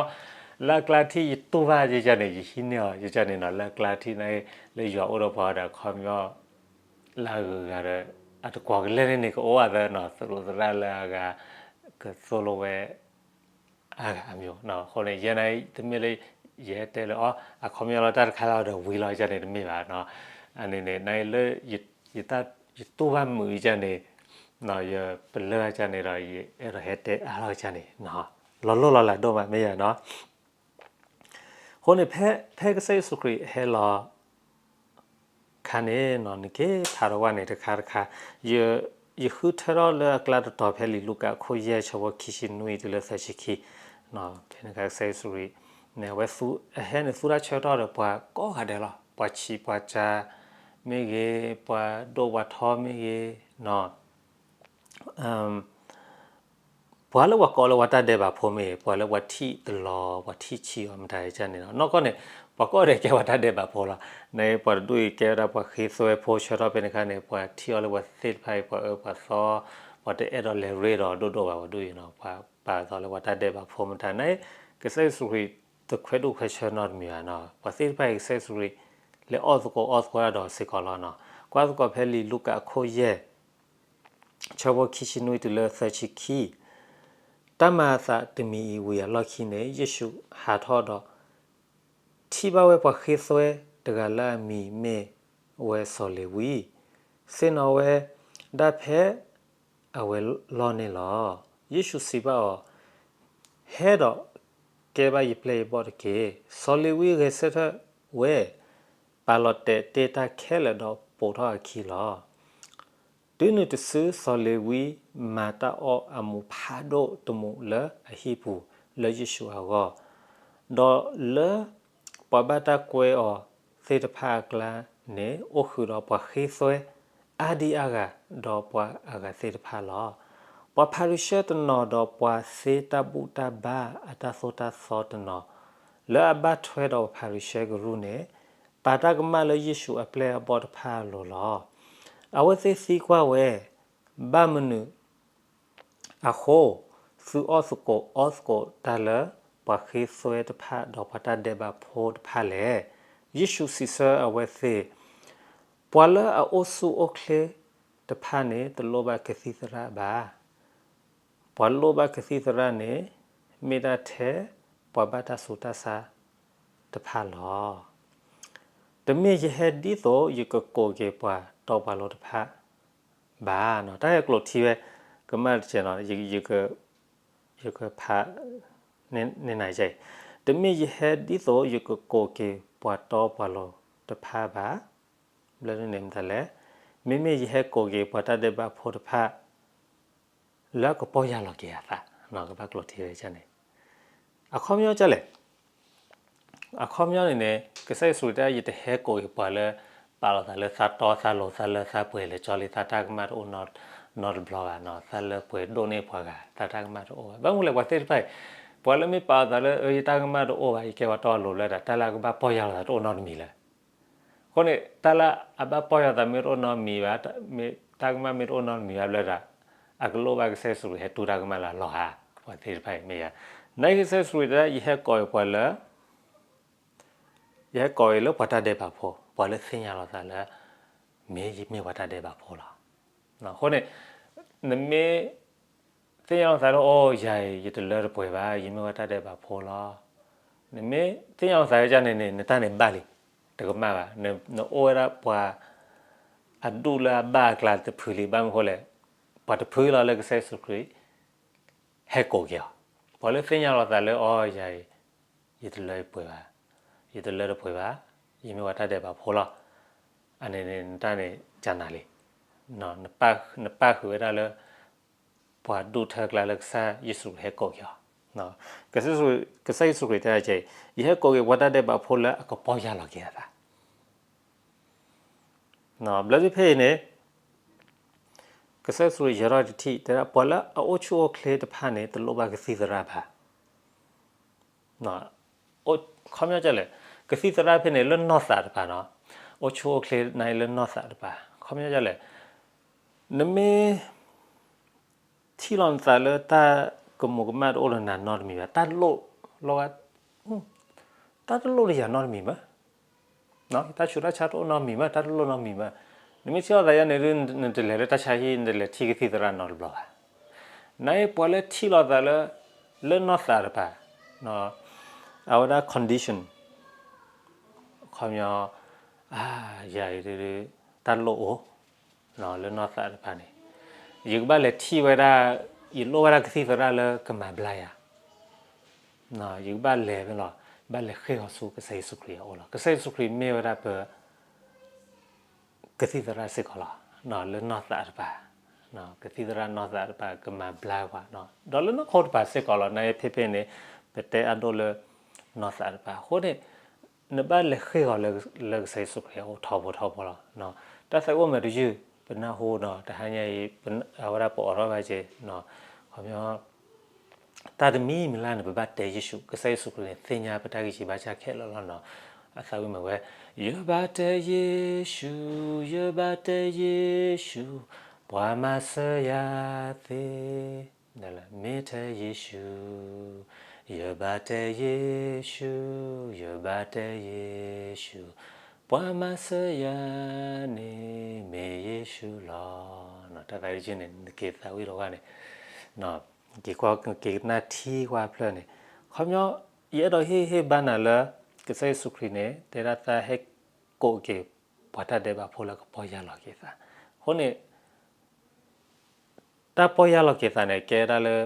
လၢအကျါထံၣ်ယတူၢ်ဘၣ်ယကန့ၣ် ယဟံးန့ၢ်အီၤ ယကန့ၣ်နီၤ, လၢအကျါထံၣ်န့ၣ် လၢယွၤအိၣ်ဒီးပှၤဒီး အခီပညီ လၢအဂုၤအဂၤဒီး အတကွီၤကလဲာ်န့ၣ်န့ၣ် ကအိၣ်အသးနီၤ, သရူးသရၣ်လၢအဂၤ ကသိၣ်လိဝဲ အဂၤအမျိုးနီၤ. အဃိန့ၣ် ယဲန့ၣ် တမ့ၢ်လၢ ယဟဲတဲလၢအီၤ အခီပညီလီၤတၢ်တခါလီၤဒီးဝံၤလီၤယကန့ၣ်တမ့ၢ်ဘၣ်နီၤ. အန့ၣ်န့ၣ် နလၢ ယတူၢ်ဘၣ်မုာ်ယကန့ၣ် ယပလၢၢ်ကန့ၣ်ဒီး ယအဲၣ်ဒိးဟဲတဲအါထီၣ်ကန့ၣ် လီၤလိၢ်လီၤလးဒိၣ်မးမ့ၢ်ယၤနီၤ. အဃိန့ၣ် ဖဲ ဖဲကစၢ်ယ့ၣ်ၡူးခရံာ်ဟဲလီၤ ခါန့ၣ်နီၤ နက့ၤဖးထီၣ်ဝဲန့ၣ်တခါတခါ, ယ ယဃုထၢထီၣ်လၢအကျါတတီၤဖဲလံာ်လူၤကၣ်အခိၣ်ယဲၢ် ဆၢဖိခံဆံနွံတုၤလၢသၢဆံခံ, ဖဲန့ၣ်အခါကစၢ်ယ့ၣ်ၡူးခရံာ်န့ၣ် အဝဲသူ အဟဲန့ၣ်သူတၢ်ဆၢကတီၢ်ဒီးပှၤကိးဂၤဒဲးလီၤ, ပှၤဆံးပှၤစၢ်မ့ၢ်ဂ့ၤ, ပှၤဒိၣ်ပှၤထီမ့ၢ်ဂ့ၤနီၤ ပှၤလၢပှၤကိးလၢပှၤတၢ်ဒဲးဘးဖိမ့ၢ်ဂ့ၤ, ပှၤလၢပှၤထံၣ်တလီၤ ပှၤထံၣ်ဆံးအီၤမတၤကန့ၣ်နီၤ, နီၢ်ကီၢ်န့ၣ် ပှၤကိးဂၤဒဲးကဲပှၤတၢ်ဒဲးဘးဖိလီၤ. န့ၣ်ပှၤတဒူၣ်အံၤကဲဝဲဒၣ်ပှၤဃ့သွဲဖိဆၢထီၣ်ဖဲန့ၣ်အခါန့ၣ် ပှၤထံၣ်အီၤလၢပှၤသ့ၣ်တဖၣ်အံၤ ပှၤအၢပှၤသီ, ပှၤတအဲၣ်ဒိးလဲၤရ့ဒီးဒိၣ်ဒိၣ်ဘၣ်ပှၤဒူၣ်အံၤနီၤ, ပှၤပာ်အသးလၢပှၤတၢ်ဒဲးဘးဖိမတၤန့ၣ်, ကစၢ်ယ့ၣ်ၡူးခရံာ်တခွဲးဒိၣ်ခွဲးဆၢနီတမံၤဘၣ်နီၤ, ပှၤသ့ၣ်တဖၣ်အံၤကစၢ်ယ့ၣ်ၡူးခရံာ် လဲၤအီၣ်သကိးအီသကိးဒၣ်ဒီးစ့ၢ်ကီးလီၤနီၤ. ကွၢ်သကိးဖဲလံာ်လူၤကၣ်အခိၣ်ယဲၢ် ဆၢဖိခံဆံနွံတုၤလၢသၢဆံခံ, တၢ်မၤအသးတမံၤအံၤဝံၤအလီၢ်ခံန့ၣ် ယ့ၣ်ၡူးဟးထီၣ်ဒီး ထံၣ်ဘၣ်ဝဲပှၤဃ့သွဲတဂၤလၢအမံၤမ့ၢ်ဝဲစီၤလ့ၤဝံ, သ့ၣ်နီၣ်ဝဲဒၣ်ဖဲအဝဲလီၢ်န့ၣ်လီၤ. ယ့ၣ်ၡူးစံးဘၣ်အီၤ, ဟဲဒီးကဲဘၣ်ယပျဲၢ်ယဘီၣ်တက့ၢ်. စီၤလ့ၤဝံဂဲၤဆၢထၢၣ်ဝဲ, ပာ်လီၤတဲာ်တ့ၢ်တၢ်ခဲလၢာ်ဒီးပိာ်ထီၣ်အခံလီၤ. တုၤနုၤတစုစီၤလ့ၤဝံ မၤတၢ်အီၣ်အမူးဖးဒိၣ်တမူးလၢအဟံၣ်ပူၤလၢယ့ၣ်ၡူးအဂီၢ်, ဒီးလၢပှၤဘၣ်တၢ်ကွဲအီၤသ့ၣ်တဖၣ်အကျါန့ၣ် အိၣ်ဃုာ်ဒီးပှၤဃ့သွဲအါဒံအါဂၤ ဒီးပှၤအဂၤသ့ၣ်တဖၣ်လီၤ. ပှၤဖၤရံၤၡဲတနီၤဒီးပှၤသ့တၢ်ဘူၣ်တၢ်ဘါအတၢ်သိၣ်တၢ်သီတနီၤ လၢအဘၣ်ထွဲဒီးပှၤဖၤရံၤၡဲကရူၢ်န့ၣ် ပာ်တၢ်ကမၣ်လၢယ့ၣ်ၡူးအပျဲၢ်အဘီၣ်တဖၣ်အလိၤလီၤ. အဝဲသ့ၣ်သံကွၢ်ဝဲ, ဘၣ်မနုၤအဃိ သုအီၣ်သကိးအီသကိးတၢ်လၢပှၤဃ့သွဲတဖၣ်ဒီးပှၤတၢ်ဒဲးဘးဖိတဖၣ်လဲၣ်. ယ့ၣ်ၡူးစံးဆၢအဝဲသ့ၣ်, ပှၤလၢအအိၣ်ဆူၣ်အိၣ်ချ့တဖၣ်န့ၣ် တလိၣ်ဘၣ်ကသံၣ်သရၣ်ဘၣ်. ပှၤလိၣ်ဘၣ်ကသံၣ်သရၣ်န့ၣ် မ့ၢ်ဒၣ်ထဲပှၤဘၣ်တၢ်ဆူးတၢ်ဆါတဖၣ်လီၤ. တမ့ၢ်ယဟဲဒ်သိးယကကိးက့ၤပှၤတီပှၤလိၤတဖၣ်ဘၣ်. တၢ်ဟဲကျိာ်ထံဝဲ ကမၣ်တစဲးနီၤ, ယကဖးန့ၢ်နၤအံၤ, တမ့ၢ်ယဟဲဒ်သိးယကကိးက့ၤပှၤတီပှၤလိၤတဖၣ်ဘၣ်. ဘျီန့ၣ်မတၤလဲၣ်, မ့မ့ၢ်ယဟဲကိးက့ၤပှၤတၢ်ဒဲးဘးဖိတဖၣ် လၢအကပီၢ်ယၢ်လီၤက့ၤအသး, ကဘၣ်ကျိာ်ထံဝဲန့ၣ်, အခီပညီဒ်လဲၣ် အခီပညီန့ၣ်န့ၣ် ကစၢ်ယ့ၣ်ၡူးတဲ ယတဟဲကိးက့ၤပှၤလၢ ပာ်လီၤသးလၢသးတီသးလိၤ သးလၢသးပှဲၤ လဲၤကၠီလံ သးတၢ်ကမၣ်တအိၣ်နီတဘျီဘၣ်. နီတဘျီဘၣ်နီၤ, သးလၢပှဲၤဒိၣ်န့ၢ်ပှၤဂၤ သးတၢ်ကမၣ်တအိၣ်ဘၣ်. ဘၣ်မနုၤလဲၣ် ပှၤသ့ၣ်တဖၣ်အံၤ ပှၤလၢမ့ၢ်ပာ်အသးလၢ အၢ ယတၢ်ကမၣ်တအိၣ်ဘၣ်, ယကဲပှၤတီအလိၤလၢဒၣ် တၢ်လၢအကဘၣ်ပီၢ်ယၢ်လီၤသးတအိၣ်နီတမံၤလၢၤ. အဃိန့ၣ် တၢ်လၢအဘၣ်ပီၢ်ယၢ်သးမ့ၢ်တအိၣ်နီတမံၤဘၣ်, တၢ်ကမၣ်မ့ၢ်တအိၣ်နီတမံၤဘၣ်ဘျီဒၣ် အကလိၣ်ဘၣ်ကစၢ်ယ့ၣ်ၡူးခရံာ်ဟဲတူၢ်တၢ်ကမၣ်လၢအလီၢ်ဧါ, ပှၤသ့ၣ်တဖၣ်အံၤမ့ၢ်ယၤ. နာ်က့ကစၢ်ယ့ၣ်ၡူးခရံာ်တဲ ယဟဲကိးအံၤပှၤလၢ ယဟဲကိးအံၤလၢပှၤတၢ်ဒဲးဘးဖိ, ပှၤလၢသ့ၣ်ညါလီၤသးလၢ မ့ၢ်ယမ့ၢ်ပှၤတၢ်ဒဲးဘးဖိလီၤ. အဃိန့ၣ် နမ့ၢ်သ့ၣ်ညါလီၤသးလၢ အိ ယၤအံၤ ယတလၢတပှဲၤဘၣ်, ယမ့ၢ်ပှၤတၢ်ဒဲးဘးဖိလီၤ. နမ့ၢ်သ့ၣ်ညါလီၤသးလၢန့ၣ်န့ၣ် နတၢ်န့ၣ်ဘၣ်လံ, တကမၣ်ဘၣ်. နအိၣ်ဝဲဒၣ်ပှၤအဒူၣ်လၢအဘၣ်အကျါတဖုလံ, ဘၣ်မနုၤဃိလဲၣ်, ပှၤတဖုလီၤလၢကစၢ်ယ့ၣ်ၡူးခရံာ် ဟဲကိးက့ၤအီၤ. ပှၤလၢသ့ၣ်ညါလီၤသးလၢ အိ ယၤအံၤ ယတလၢပှဲၤဘၣ်, ယတလၢတပှဲၤဘၣ်, ယမ့ၢ်ပှၤတၢ်ဒဲးဘးဖိလီၤ. အန့ၣ်န့ၣ် နတၢ်န့ၣ်ကနၤလံ, နပၣ်ဃုာ်ဝဲဒၣ်လၢ ပှၤဒူၣ်ထၢကျါလၢကစၢ်ယ့ၣ်ၡူးခရံာ်ဟဲကိးက့ၤအီၤ. ကစၢ်ယ့ၣ်ၡူးခရံာ်တဲဒ်အံၤ, ယဟဲကိးက့ၤပှၤတၢ်ဒဲးဘးဖိလၢအကပီၢ်ယၢ်လီၤက့ၤအသး ဘျီဒုးဖဲအံၤန့ၣ် ကစၢ်ယ့ၣ်ၡူးခရံာ်ယဲၤထီၣ်တထံၣ် တဲဒၣ် ပှၤလၢအအိၣ်ဆူၣ်အိၣ်ချ့တဖၣ်န့ၣ် တလိၣ်ဘၣ်ကသံၣ်သရၣ်ဘၣ်. ခီပညီဒ်လဲၣ်, ကသံၣ်သရၣ်ဖဲန့ၣ် လၢနီၢ်သးတပၤနီၤ, အိၣ်ဆူၣ်အိၣ်ချ့န့ၣ်လၢနီၢ်သးတပၤ, ခီပညီဒ်လဲၣ်, နမ့ၢ် ထံၣ်လီၤနသးလၢတၢ်ကမူးကမၣ်တအိၣ်ဒီးနၤနီတမံၤဘၣ်, တၢ်လိၣ်လီၤဂာ်, တၢ်တလိၣ်ဒီးယၤနီတမံၤဘၣ်, တၢ်ဆူးတၢ်ဆါတအိၣ်နီတမံၤဘၣ်, တၢ်တလိၣ်နီတမံၤဘၣ်, နမ့ၢ်ထံၣ်လီၤသးယၤန့ၣ်ဒုး နတလဲၤလၢတၢ်ဆါဟံၣ် နတလဲၤထံၣ်ကသံၣ်သရၣ်နီတဘျီဘၣ်. နပှၤလၢထံၣ်လီၤသးလၢ လၢနီၢ်သးတပၤ, အဝဲဒၣ် condition ခီပညီ, ယၤအံၤဒုး တၢ်လိၣ်အိၣ် လၢနီၢ်သးတပၤန့ၣ်, ယကဘၣ်လဲၤထံၣ်ဝဲဒၣ်, ယလိၣ်ဝဲဒၣ်ကသံၣ်သရၣ်လၢကမၤဘျါယၤ, ယကဘၣ်လဲၤမ့ၢ်လီၤ, ဘၣ်လဲၤဃ့ၢ်အီၤဆူကစၢ်ယ့ၣ်ၡူးခရံာ်အအိၣ်လီၤ. ကစၢ်ယ့ၣ်ၡူးခရံာ်မ့ၢ်ဝဲဒၣ်ပ ကသံၣ်သရၣ်စ့ၢ်ကီးလီၤ, လၢနီၢ်သးတပၤ, ကသံၣ်သရၣ်နီၢ်သးတပၤကမၤဘျါပှၤ, ဒီးလၢနီၢ်ခိတပၤစ့ၢ်ကီးလီၤ. နဖဲဖဲန့ၣ် ပတဲအဒိၣ်လၢ နီၢ်သးတပၤအဃိန့ၣ်, နဘၣ်လဲၤဃ့ၢ်အီၤလၢကစၢ်ယ့ၣ်ၡူးခရံာ်အအိၣ်ထီဘိထီဘိလီၤ. တၢ်သးဝံၣ်မ့ၢ်တယုၢ် ပနၢ်ဟူဒီး တဟါညါအံၤ အဝဲဒၣ်ပအိးထီၣ်ဘၣ်က့ၤ, ခီပညီ တၢ်တမံၤမံၤလၢ်န့ၣ် ပဘၣ်တဲယ့ၣ်ၡူး, ကစၢ်ယ့ၣ်ၡူးခရံာ်န့ၣ် သ့ၣ်ညါပတၢ်ဂံၢ်စၢ်ဘါစၢ်ခဲလၢာ်လီၤနီၤ. အသးဝံၣ်မ့ၢ်ဝဲ, ယဘၣ်တဲယ့ၣ်ၡူး, ယဘၣ်တဲယ့ၣ်ၡူး, ပှၤမၤစၢၤယၤသ့, မ့ၢ်တဲယ့ၣ်ၡူး, ယဘၣ်တဲယ့ၣ်ၡူး, ယဘၣ်တဲယ့ၣ်ၡူး, ပှၤမၤစၢၤယၤန့ၣ် မ့ၢ်ယ့ၣ်ၡူးလီၤ. တၢ်သးဝံၣ်န့ၣ် နက့ၤသးဝံၣ်ဒီးဝဲန့ၣ်, က့ၤကွၢ်က့ၤကနၣ်ထံကွၢ်ဖျၢၣ်န့ၣ်, ခီပညီ ယအဲၣ်ဒိးဟ့ၣ်ဟ့ၣ်ဘါနၤလၢ ကစၢ်ယ့ၣ်ၡူးခရံာ်န့ၣ် တဲဒၣ်သးဟဲကိးက့ၤ ပှၤတၢ်ဒဲးဘးဖိလၢကပီၢ်ယၢ်လီၤက့ၤသး, အဃိန့ၣ် တၢ်ပီၢ်ယၢ်လီၤက့ၤသးန့ၣ် ကဲဒၣ်လၢ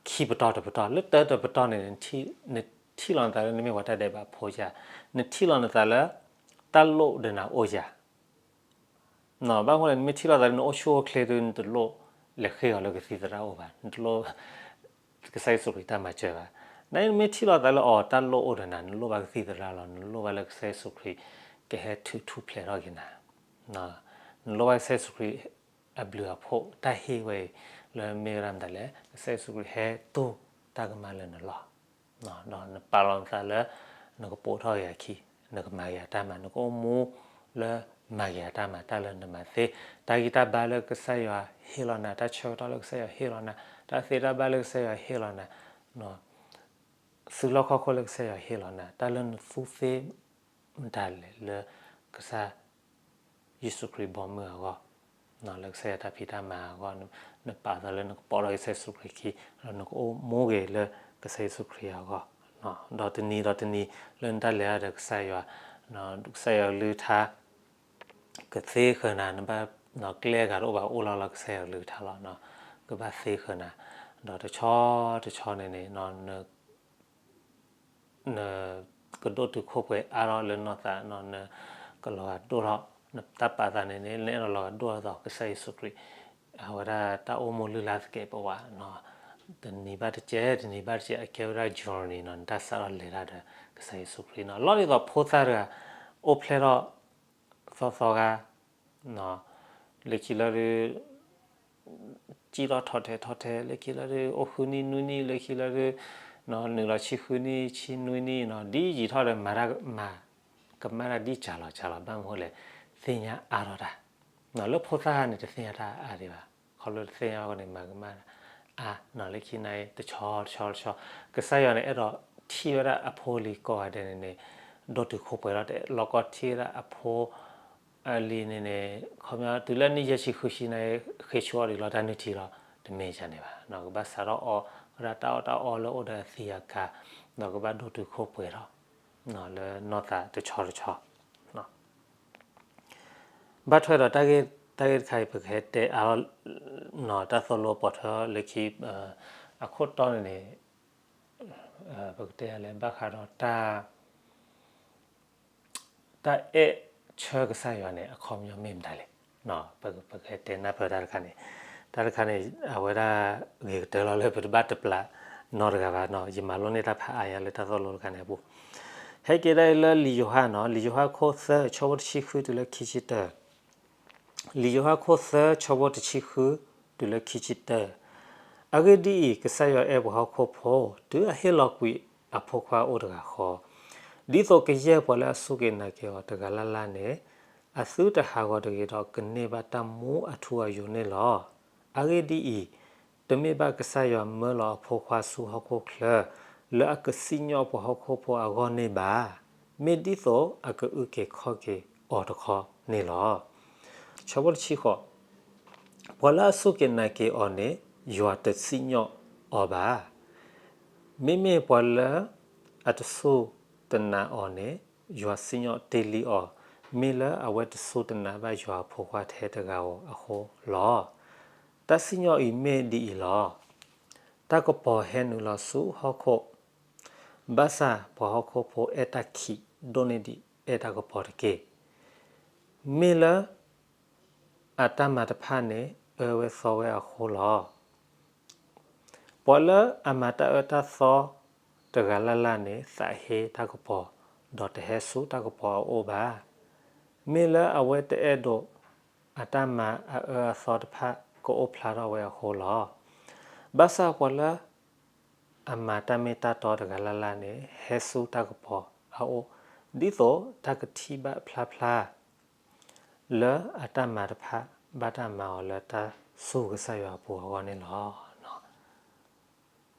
ခံပတီၢ်တပတီၢ်, လၢတၢတပတီၢ်န့ၣ် နထံၣ်လီၤနသးလၢနမ့ၢ်ပှၤတၢ်ဒဲးဘးဖိယၤ, နထံၣ်လီၤနသးလၢ တၢ်လိၣ်ဒီးနၤအိၣ်ယၤ, ဘၣ်မနုၤလဲၣ် နမ့ၢ်ထံၣ်လီၤသးလၢနအိၣ်ဆူၣ်အိၣ်ချ့ဒုး နတလိၣ်လဲၤဃ့ၢ်အီၤလၢကသံၣ်သရၣ်အိၣ်ဘၣ်, နတလိၣ် ကစၢ်ယ့ၣ်ၡူးခရံာ်တၢ်မၤစၢၤဘၣ်. နမ့ၢ်ထံၣ်လီၤသးလၢအီၤ တၢ်လိၣ်အိၣ်ဒီးနၤ, နလိၣ်ဘၣ်ကသံၣ်သရၣ်လီၤ, နလိၣ်ဘၣ်လၢကစၢ်ယ့ၣ်ၡူးခရံာ် ကဟဲထုးထူၣ်ဖျဲးထီၣ်က့ၤနၤ, နလိၣ်ဘၣ်ကစၢ်ယ့ၣ်ၡူးခရံာ်အဘျုးအဖှိၣ် တၢ်ဟ့ၣ်ဝဲအံၤ လၢမ့ၢ်ဝဲဒၣ်မတၤလဲၣ်, ကစၢ်ယ့ၣ်ၡူးခရံာ်ဟဲတူၢ်တၢ်ကမၣ်လၢနလီၢ် ဒီးနပာ်လီၤနသးလၢ နကပိာ်ထီၣ်က့ၤအခံ, နကမၤက့ၤအတၢ်မၤ, နကအိၣ်မူလၢမၤက့ၤအတၢ်မၤ တၢ်လၢနမၤသ့, တၢ်ဂံၢ်တၢ်ဘါလၢကစၢ်ယွၤဟ့ၣ်လီၤနၤ, တၢ်ဆၢကတီၢ်လၢကစၢ်ယွၤဟ့ၣ်လီၤနၤ, တၢ်သ့တၢ်ဘၣ်လၢကစၢ်ယွၤဟ့ၣ်လီၤနၤ, သုးလီၢ်ခီၣ်ခိၣ်လၢကစၢ်ယွၤဟ့ၣ်လီၤနၤ, တၢ်လၢနသူသ့ မတၤလဲၣ်လၢကစၢ်ယ့ၣ်ၡူးခရံာ်ဘီမုၢ်အဂီၢ်, လၢကစၢ်ယွၤတၢ်ဖံးတၢ်မၤအဂီၢ်, နပာ်သးလၢနကပိာ်ထီၣ်က့ၤကစၢ်ယ့ၣ်ၡူးခရံာ်ခံ, ဒီးနကအိၣ်မူက့ၤလၢကစၢ်ယ့ၣ်ၡူးခရံာ်အဂီၢ်, ဒီးတနံၤဒီးတနံၤလၢနတၢ်လဲၤတၢ်ဒီးကစၢ်ယွၤ, ကစၢ်ယွၤကလုၢ်ကထါ ကသ့ဃၢၤနၤ, နဘၣ်ကျဲအဂၤတအိၣ်ဘၣ် အိၣ်လီၤလၢကစၢ်ယွၤကလုၢ်ကထါလီၤ, ကဘၣ်သ့ဃၢၤနၤ, ဒီးတဆီတဆီန့ၣ်န့ၣ် နကဒိၣ်တုာ်ခိၣ်ပှဲၤအါထီၣ်လၢနီၢ်သး, နကလီၤဂာ်ဒိၣ်ထီၣ်, နတၢ်ပာ်သးန့ၣ်န့ၣ် နအဲၣ်ဒိးလီၤဂာ်ဒိၣ်ထီၣ်သိးကစၢ်ယ့ၣ်ၡူးခရံာ်, အဝဲဒၣ်တၢ်အိၣ်မူလုၢ်လၢ်သကဲးပဝး, တနံၤဘၣ်တစဲး တနံၤဘၣ်တစဲး အကဲဝဲဒၣ် journey နီၤ, နတၢ်စးထီၣ်လဲၤတၢ်ဒီးကစၢ်ယ့ၣ်ၡူးခရံာ်နီၤ, လီၤဒ်သိးဖိသၣ်တဂၤ အိၣ်ဖျဲၣ်ထီၣ်သီသီဂၤ လၢခံလၢဒုး ကံၣ်ထီၣ်ထီထဲထီထဲလၢခံလၢဒုး အိၣ်ဃုနံၣ်နွံနံၣ်လၢခံလၢဒုး နုာ်လီၤဆံဃုနံၣ်ဆံနွံနံၣ်နီၤ ဒ်ယံာ်ထီၣ်ဒီးမၤတၢ်မၤ ကမၣ်တၢ်ဒ်စှၤလီၤစှၤလီၤ ဘၣ်မနုၤဃိလဲၣ် သ့ၣ်ညါအါထီၣ်တၢ် လၢဖိသၣ်န့ၣ် တသ့ၣ်ညါတၢ်အါဒံးဘၣ် ခီဖျိတသ့ၣ်ညါဘၣ်ဃိန့ၣ် မၤကမၣ်အါနီၤ လၢခံန့ၣ် တဆီတဆီတဆီ ကစၢ်ယွၤန့ၣ် အဲၣ်ဒိးထံၣ်ဝဲဒၣ်အဖိလံၤကိးဂၤဒဲးန့ၣ်န့ၣ် ဒိၣ်တုာ်ခိၣ်ပှဲၤလီၤ တအဲၣ်လီၤကီထံၣ်ဝဲဒၣ်အဖိ အလံၤန့ၣ်န့ၣ် ခီပညီတုၤလၢနံၣ်ယဲၢ်ဆံဃုဆံန့ၣ် ဃ့ဆူအီၤဒံးလီၤတၢ်နုၢ်ထံလီၤ တမ့ၢ်ဒ်န့ၣ်ဘၣ် ကဘၣ်စးထီၣ်အီဝဲဒၣ်တၢ်အီၣ်တၢ်အီလၢအိၣ်ဒီးအသံးအကာ် ဒီးကဘၣ်ဒိၣ်တုာ်ခိၣ်ပှဲၤထီၣ် လၢနီၢ်သးတဆီတဆီ ဘၣ်ထွဲဒီးတၢ်ဂ့ၢ်တခါအံၤ ပကဟဲတဲအါထီၣ် တၢ်သိၣ်လိပီၣ်ထီၣ်လၢခံ အခိၣ်တီန့ၣ်န့ၣ် ပကတဲလဲၣ် ဘၣ်ဃးဒီးတၢ် တၢ်အဲၣ်ဆၢကစၢ်ယွၤန့ၣ် အခီပညီမ့ၢ်မတၤလဲၣ်. ပကတဲနၢ်ပၢၢ်တၢ်တခါန့ၣ်, တၢ်တခါန့ၣ် အဝဲဒၣ်ဂ့ၤကတၢၢ်လီၤလၢပတဘၣ်တပျးနီတဂၤဘၣ်နီၤ. ယမၤလိန့ၢ်တၢ်ဖးအါညါလၢတၢ်သိၣ်လိတခါန့ၣ်အပူၤ, ဟဲက့ၤဒၣ်အံၤလၢလံာ်ယိၤဟၣ်နီၤ, လံာ်ယိၤဟၣ်ခိၣ်သၢ ဆၢဖိတဆံဃုတုၤလၢခံဆံတၢ လံာ်ယိၤဟၣ်ခိၣ်သၢ ဆၢဖိတဆံဃု တုၤလၢခံဆံတၢ, အဂ့ၢ်ဒ်အံၤ, ကစၢ်ယွၤအဲၣ်ပှၤဟီၣ်ခိၣ်ဖိ တုၤအဟ့ၣ်လီၤကွံာ်အဖိခွါအိၣ်တဂၤဃီ, ဒ်သိးကယဲၢ်ပှၤလၢအစူၢ်က့ၤနာ်က့ၤအီၤတဂၤလၢ်လၢ်န့ၣ် အသုတဟးဂီၤတဂ့ၤဒီး ကန့ၢ်ဘၣ်တၢ်မူအထူအယိာ်န့ၣ်လီၤ. အဂ့ၢ်ဒ်အံၤ, တမ့ၢ်ဘၣ်ကစၢ်ယွၤမၢလီၤအဖိခွါဆူဟီၣ်ခိၣ်ချၢ လၢအကစံၣ်ညီၣ်ပှၤဟီၣ်ခိၣ်ဖိအဂီၢ်န့ၣ်ဘၣ်, မ့ၢ်ဒ်သိးအကအုၣ်က့ၤခီၣ်က့ၤအီၤတခီန့ၣ်လီၤ. ဆၢဖိတဆံဃိး, ပှၤလၢအစူၢ်က့ၤနာ်က့ၤအီၤန့ၣ် ယွၤတစံၣ်ညီၣ်အီၤဘၣ်. မ့မ့ၢ်ပှၤလၢအတစူၢ်တနာ်အီၤန့ၣ် ယွၤစံၣ်ညီၣ်တ့ၢ်လံအီၤ, မ့ၢ်လၢအဝဲတစူၢ်တနာ်ဘၣ်ယွၤအဖိခွါထဲတဂၤဧိၤအဃိလီၤ. တၢ်စံၣ်ညီၣ်အံၤမ့ၢ်ဒ်အံၤလီၤ. တၢ်ကပီၤဟဲနုာ်လီၤဆူဟီၣ်ခိၣ်, ဘၣ်ဆၣ်ပှၤဟီၣ်ခိၣ်ဖိအဲၣ်တၢ်ခံးဒိၣ်န့ၢ်ဒံးအဲၣ်တၢ်ကပီၤတက့ၢ်. မ့ၢ်လၢအတၢ်မၤတဖၣ်န့ၣ် အၢဝဲသီဝဲအဃိလီၤ. ပှၤလၢအမၤတၢ်အၢတၢ်သီတဂၤလၢ်လၢ်န့ၣ် သးဟ့တၢ်ကပီၤ, ဒီးတဟဲဆူတၢ်ကပီၤအအိၣ်ဘၣ်. မ့ၢ်လၢအဝဲတအဲၣ်ဒိး အတၢ်မၤအအၢအသီတဖၣ်ကအိၣ်ဖျါထီၣ်ဝဲအဃိလီၤ. ဘၣ်ဆၣ်ပှၤလၢအမၤတၢ်မ့ၢ်တၢ်တီတဂၤလၢ်လၢ်န့ၣ် ဟဲဆူတၢ်ကပီၤအအိၣ်, ဒ်သိးတၢ်ကထံၣ်ဘၣ်ဖျါဖျါ လၢအတၢ်မၤတဖၣ် ဘၣ်တၢ်မၤအီၤလၢတၢ်စူၢ်ကစၢ်ယွၤအပူၤအဂီၢ်န့ၣ်လီၤ.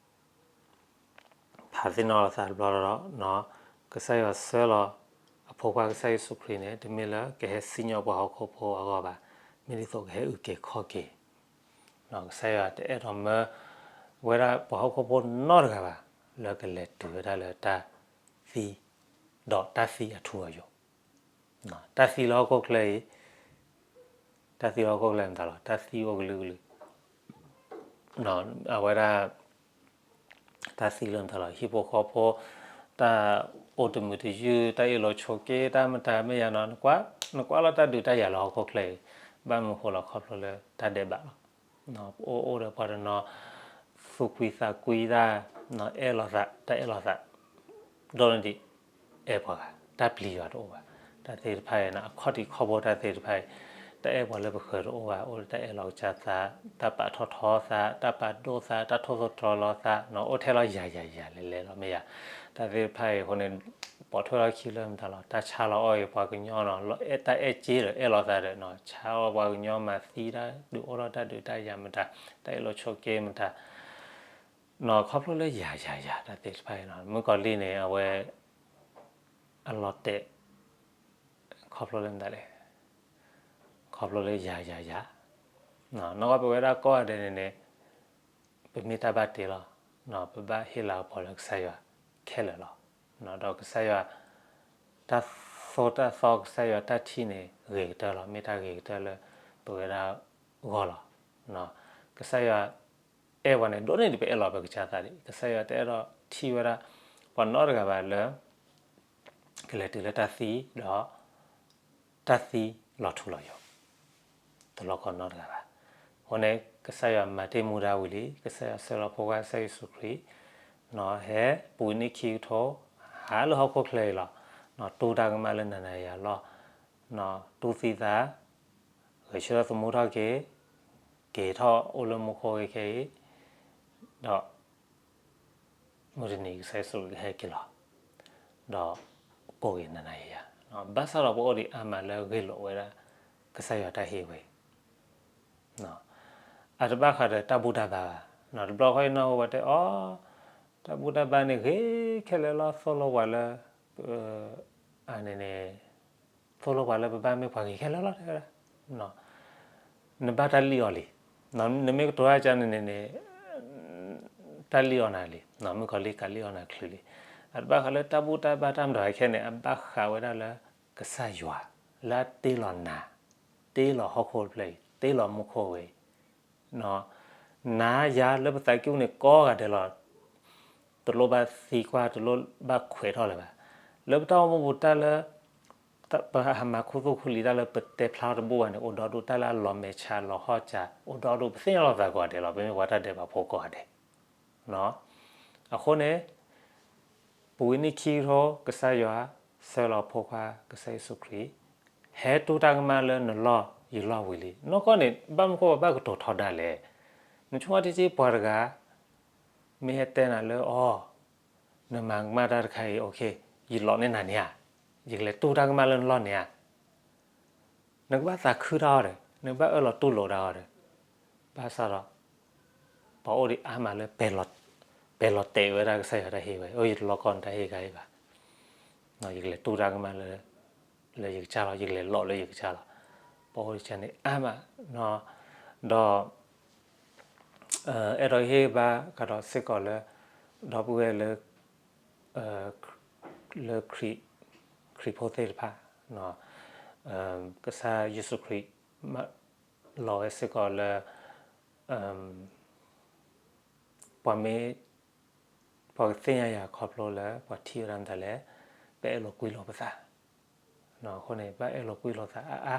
ဖးသ့ၣ်နီၣ်လိာ်သးတဘျီဒီး, ကစၢ်ယွၤဆှၢလီၤအဖိခွါကစၢ်ယ့ၣ်ၡူးခရံာ်န့ၣ် တမ့ၢ်လၢကဟဲစံၣ်ညီၣ်ပှၤဟီၣ်ခိၣ်ဖိအဂီၢ်ဘၣ်, မ့ၢ်ဒ်သိးကဟဲအုၣ်က့ၤခီၣ်က့ၤ, ကစၢ်ယွၤတအဲၣ်ဒိးမၢဝဲဒၣ်ပှၤဟီၣ်ခိၣ်ဖိနီတဂၤဘၣ် လၢကလဲၤတုၤဝဲဒၣ်လၢတၢ်သံ, ဒီးတၢ်သံအထူအယိာ် တၢ်သံလၢဟီၣ်ခိၣ်ချၢအံၤ, တၢ်သံလၢဟီၣ်ခိၣ်ချၢမတၤလီၤ, တၢ်သံအိၣ်ကလုာ်ကလုာ်, အဝဲဒၣ် တၢ်သံလၢမတၤလီၤ, ဟံၣ်ဖိဃီဖိ, တၢ်အိၣ်တမုာ်တယုၢ်, တၢ်အ့ၣ်လိာ်ဆိးက့, တၢ်မတၤမ့ၢ်ယၤနီၤ, နကွၢ်လီၤတၢ်ဒုးတၢ်ယၤလၢဟီၣ်ခိၣ်ချၢအံၤ, ဘၣ်မနုၤဃိလီၤ, ခီဖျိလၢတၢ်ဒဲးဘးလီၤ. အိၣ်အိၣ်ဒီးပှၤတနီၤ သူၣ်ကွံာ်သးကွံာ်တၢ်, အဲၣ်လိာ်သး, တၢ်အဲၣ်လိာ်သး ဒိၣ်န့ၢ်ဒံး အဲၣ်ပှၤဂၤ, တၢ်ပျံၤယွၤတအိၣ်ဘၣ်. တၢ်သ့ၣ်တဖၣ်အံၤန့ၣ် အခီၣ်ထံးခီၣ်ဘိတၢ်သ့ၣ်တဖၣ်အံၤ, တၢ်အဲၣ်ပှၤလၢပဃၢၤတအိၣ်ဘၣ်, အိၣ်ဒီးတၢ်အဲၣ်လီၤကစၢ်သး, တၢ်ပာ်ထီၣ်ထီသး, တၢ်ပာ်ဒိၣ်သး, တၢ်ထိၣ်သတြီၤလီၤသး, အိၣ်ထဲလီၤယၤယၤယၤလဲၤလဲၤလီၤမ့ၢ်ယၤ. တၢ်သ့ၣ်တဖၣ်အံၤအဃိန့ၣ် ပိာ်ထွဲလီၤခံလၢမတၤလီၤ, တၢ်ဆါလီၤအီၣ်အံၤပှၤကညီနီၤ, တၢ်အဲၣ်စ့ဒီးအဲၣ်လိာ်သးဒီး ဆါအီၣ်ပှၤကညီမၤသံတၢ်, ဒုးအိၣ်ထီၣ်တၢ်ဒုးတၢ်ယၤမတၤ, တၢ်အဲၣ်လိာ်ဆိးက့မတၤ နီၤ, ခီဖျိလၢယၤယၤယၤ တၢ်သ့ၣ်တဖၣ်အံၤနီၤ, မုၣ်ကီၤလံၢ်န့ၣ် အဝဲ အလီၤတဲာ် ခီဖျိလၢမတၤလဲၣ်, ခီဖျိလၢယၤယၤယၤ, နီၢ်ကီၢ်ပဝဲဒၣ်ကိးဂၤဒဲးန့ၣ်န့ၣ် ပမ့ၢ်တၢ်ဘၣ်တ့လီၤ, ပဘၣ်ဟ့ၣ်လၤကပီၤလၢကစၢ်ယွၤခဲလၢာ်လီၤ. ဒီးကစၢ်ယွၤ တၢ်သိၣ်တၢ်သီကစၢ်ယွၤတၢ်ထံၣ်န့ၣ် ဂ့ၤကတၢၢ်လီၤ, မ့ၢ်တၢ်ဂ့ၤကတၢၢ်လၢပဝဲဒၣ်ဂီၢ်လီၤ. ကစၢ်ယွၤ အဲၣ်ပှၤန့ၣ် ဒိၣ်န့ၢ်ဒံးပအဲၣ်လီၤပကစၢ်သးဒံး, ကစၢ်ယွၤတအဲၣ်ဒိးထံၣ်ဝဲဒၣ် ပှၤနီတဂၤဘၣ်လၢ ကလဲၤတုၤလၢတၢ်သံဒီး တၢ်သံလီၤထူလီၤယိာ် တလီၢ်ကီနီတဂၤဘၣ်. အဃိန့ၣ် ကစၢ်ယွၤမၤတ့ၢ်မူဒါဝံၤလံ, ကစၢ်ယွၤဆှၢလီၤဖိခွါကစၢ်ယ့ၣ်ၡူးခရံာ်, ဟဲပူၤနံၣ်ခံကထိ ဟးလၢဟီၣ်ခိၣ်ချၢအံၤလီၤ, တူၢ်တၢ်ကမၣ်လၢနၤနၤယၤယၤလီၤ, တူၢ်သံသး, ဂဲၤဆၢထၢၣ်သမူထီၣ်က့ၤ, က့ၤထီၣ်အိၣ်လၢမူခိၣ်ဂ့ၤခဲအံၤ, ဒီး မုၢ်တနံၤကစၢ်ယ့ၣ်ၡူးခရံာ်ကဟဲက့ၤလီၤ, ဒီးကိးက့ၤနၤနၤယၤယၤ, ဘၣ်ဆၣ်ဒီးပအိၣ်ဒံးအါမးလၢဂ့ၢ်လိာ်ဝဲဒၣ် ကစၢ်ယွၤတၢ်ဟ့ၣ်ဝဲ အတဘၣ်ဃးဒီးတၢ်ဘူၣ်တၢ်ဘါဘၣ်, တဘျီဃီအံၤနၢ်ဟူဘၣ်တဲအီၤ, တၢ်ဘူၣ်တၢ်ဘါန့ၣ်ဂ့ၤခဲလၢာ်လီၤ, သိၣ်လိပှၤလၢ အန့ၣ်န့ၣ် သိၣ်လိပှၤလၢပဘၣ်မ့ၢ်ပှၤဂ့ၤခဲလၢာ်လီၤ, တဲဝဲဒၣ် နဘၣ်တၢ်လံၣ်အီၤလံ, နမ့ၢ်ကတိၤတၢ်ကန့ၣ်န့ၣ်န့ၣ် တၢ်လံၣ်အီၤနၤလံ, မုၣ်ကီၤလံၢ်ကလံၣ်အီၤနၤချုးလံ, အတဘၣ်ဃးလၢတၢ်ဘူၣ်တၢ်ဘါတၢ်မတၤခဲန့ၣ် အဘၣ်ဃးဝဲဒၣ်လၢ ကစၢ်ယွၤ လၢအတ့လီၤနၤ, တ့လီၤဟီၣ်ခိၣ်တဖျၢၣ်အံၤ, တ့လီၤမူခိၣ်ဝဲအံၤ နၤယၤလၢပသးကံၢ်ပူၤန့ၣ် ကိးဂၤဒဲးလီၤ, တလိၣ်ဘၣ်သံကွၢ် တလိၣ်ဘၣ်ခွဲးထီၣ်လၢၤဘၣ်, လၢပတၢ်အိၣ်မူပူၤတၢ်လၢ ပဟးမၤခူသူၣ်ခူလံၤတၢ်လၢပတဲဖျါထီၣ်တဘူၣ်ဘၣ်န့ၣ် အိၣ်ဒီဒူၣ်တၢ်လၢအလီၤမဲာ်ဆှးလီၤဟီၣ်စှၤ အိၣ်ဒီဒူၣ် ပသ့ၣ်ညါလီၤသးကိးဂၤဒဲးလီၤ, ပမ့ၢ်ပှၤတၢ်ဒဲးဘးဖိကိးဂၤဒဲး အဃိန့ၣ် ပဝံၤနံၣ်ခံကထိ ကစၢ်ယွၤ ဆှၢလီၤဖိခွါကစၢ်ယ့ၣ်ၡူးခရံာ် ဟဲတူၢ်တၢ်ကမၣ်လၢနလီၢ်ယလီၢ်ဝံၤလံ, နီၢ်ကီၢ်န့ၣ် ဘၣ်မနုၤဃိပဘၣ်ကတိၤထီဒါလဲၣ်, နဆိကမိၣ်ထံထံပှၤတဂၤ မ့ၢ်ဟဲတဲနၤလၢအီၤ, နမၤကမၣ်တၢ်တခါအံၤ ယလီၤန့ၢ်နၤန့ၣ်ဧါ, ယကလဲၤတူၢ်တၢ်ကမၣ်လၢနလီၢ်န့ၣ်ဧါ နကဘၣ်သးခုတၢ်အီၤဒီး နကဘၣ်အၢၣ်လီၤတူၢ်လိာ်တၢ်အီၤဒီး, ဘၣ်ဆၣ်ဒီး ပှၤအိၣ်ဒံးအါမးလၢ ပဲၤလီၤတဲာ်ဝဲဒၣ်ကစၢ်ယွၤတၢ်ဟ့ၣ်ဝဲ, အိၣ်ယတလီၢ်ကီၢ်နတၢ်ဟ့ၣ်ဂၤအံၤဘၣ်, ယကလဲၤတူၢ်တၢ်ကမၣ်လၢ လၢယကစၢ်လီၤ, ယကလဲၤလီၤလၢယကစၢ်လီၤ, ပှၤအိၣ်ဒံးန့ၣ်အါမး, ဒီး အဲၣ်ဒိးဟ့ၣ်ဘါကဒီးစ့ၢ်ကီးလၢ ဒီပုၢ်ဝဲၢ်လၢ လၢ ခရံာ်ဖိသ့ၣ်တဖၣ်, ကစၢ်ယ့ၣ်ၡူးခရံာ် လီၤဝဲစ့ၢ်ကီးလၢ ပှၤမ့ၢ် ပှၤကသ့ၣ်ညါယၤခီဖျိလၢ ပှၤထံၣ်ဝဲဒၣ်မတၤလဲၣ်, ပအဲၣ်လိာ်ကွံလိာ်ပသး အဃိန့ၣ် ဘၣ်အဲၣ်လိာ်ကွံလိာ်သးအါအါ,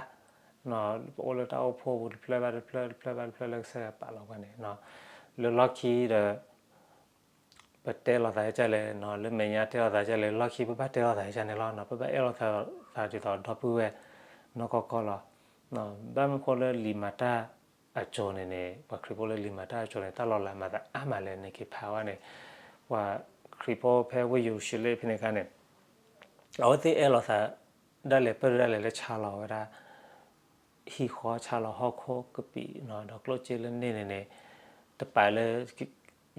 ပအိၣ်လၢတၢ်အိၣ်ဖှိၣ်ပူၤတဖျၢၣ်ဘၣ်တဖျၢၣ် တဖျၢၣ်ဘၣ်တဖျၢၣ်လၢကစၢ်ယွၤပာ်လီၤပှၤန့ၣ်, လၢလီၢ်ခံဒီး ပတဲလိာ်သးဒ်လဲၣ်, လၢမဲာ်ညါတဲလိာ်သးဒ်လဲၣ်, လီၢ်ခံပဘၣ်တဲလိာ်သးဒ်န့ၣ်လီၤ, ပဘၣ်အဲၣ်လိာ်သးဒ်သိးဒီပုၢ်ဝဲၢ်နီၢ်ကီၢ်ကီၢ်လီၤ. ဘၣ်မနုၤဃိလၢလံာ်မၤတၢ်အစိၤန့ၣ်န့ၣ် ပှၤခရံာ်ဖိလၢလံာ်မၤတၢ်အစိၤန့ၣ် တၢ်လီၤလးမၤသးအါမးလဲၣ်န့ၣ် က့ၤဖးဝဲန့ၣ်, ပှၤခရံာ်ဖိဖဲဝ့ၢ်ယရူၤၡလ့ၣ်ဖဲန့ၣ်အခါန့ၣ် အဝဲသ့ၣ်အဲၣ်လိာ်သး ဒၣ်လဲာ်ပၢၢ်ဒၣ်လဲာ်လၢဆါလီၤဝဲဒၣ် ဟံၣ်ဃီဆါလီၤဟီၣ်ခိၣ်ကပံာ် ဒီးကျိၣ်စ့လၢန့ၣ်န့ၣ်န့ၣ် တပာ်လၢ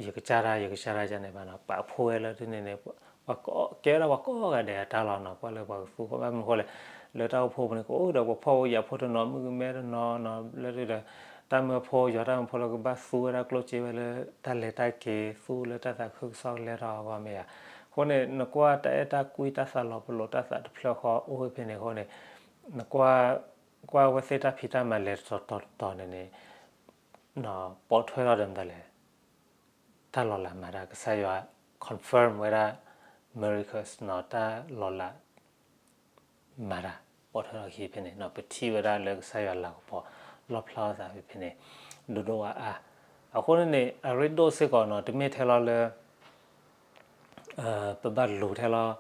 ယကစၢ်တၢ် ယကစၢ်တၢ်ယၤန့ၣ်ဘၣ်နီၤ, ပာ်ဖှိၣ်ဝဲလၢဒ်န့ၣ်န့ၣ် ပှၤကဲဝဲဒၣ်ပှၤကိးဂၤဒဲးအတၢ်လီၤနီၤ, ကွၢ်လၢပှၤကသူ ဘၣ်မနုၤဃိလဲၣ်, လၢတၢ်အိၣ်ဖှိၣ်ပူၤန့ၣ် ကအိၣ်ဒီးပှၤဖှီၣ်ဖိယာ်ဖိတနီၤ မုၣ်ကမဲတနီၤနီၤ လၢဒ်ဒီး တၢ်မၢဖိ ယွၤတၢ်မၢဖိလၢကဘၣ်သူဝဲဒၣ်ကျိၣ်စ့ဝဲလၢတၢ်လဲၤတၢ်က့ၤ သူလၢတၢ်သးခုကစီၣ်ကလဲၤထီၣ်အဂီၢ်မ့ၢ်ဧါ. အဃိန့ၣ် နကွၢ်တၢ်အဲၣ်တၢ်ကွံတၢ်သးလီၤပလိာ်တၢ်သးတဖျၢၣ်ဃီ အိၣ်ဝဲဖဲန့ၣ်အဃိန့ၣ် နကွၢ် ကွၢ်ဝဲသ့ၣ်တၢ်ဖံးတၢ်မၤလဲၤတတီၤတီၤတီၤန့ၣ်န့ၣ် ပိာ်ထွဲထီၣ်ဒီးမတၤလဲၣ်, တၢ်လီၤလးမၤတၢ် ကစၢ်ယွၤ confirm ဝဲဒၣ် miracles နီၤ, တၢ်လီၤလးမၤတၢ် ပိာ်ထွဲထီၣ်ခံဖဲန့ၣ် ပထံၣ်ဝဲဒၣ်လၢကစၢ်ယွၤလၤကပီၤ လီၣ်ဖျါထီၣ်သးဖဲဖဲန့ၣ် ဒိၣ်ဒိၣ်အါအါ. အဃိန့ၣ်န့ၣ် အရ့ဒိၣ်စ့ၢ်ကီးနီၤ တမ့ၢ်ထဲလီၤလၢ ပဘၣ်လူၤထဲလီၤ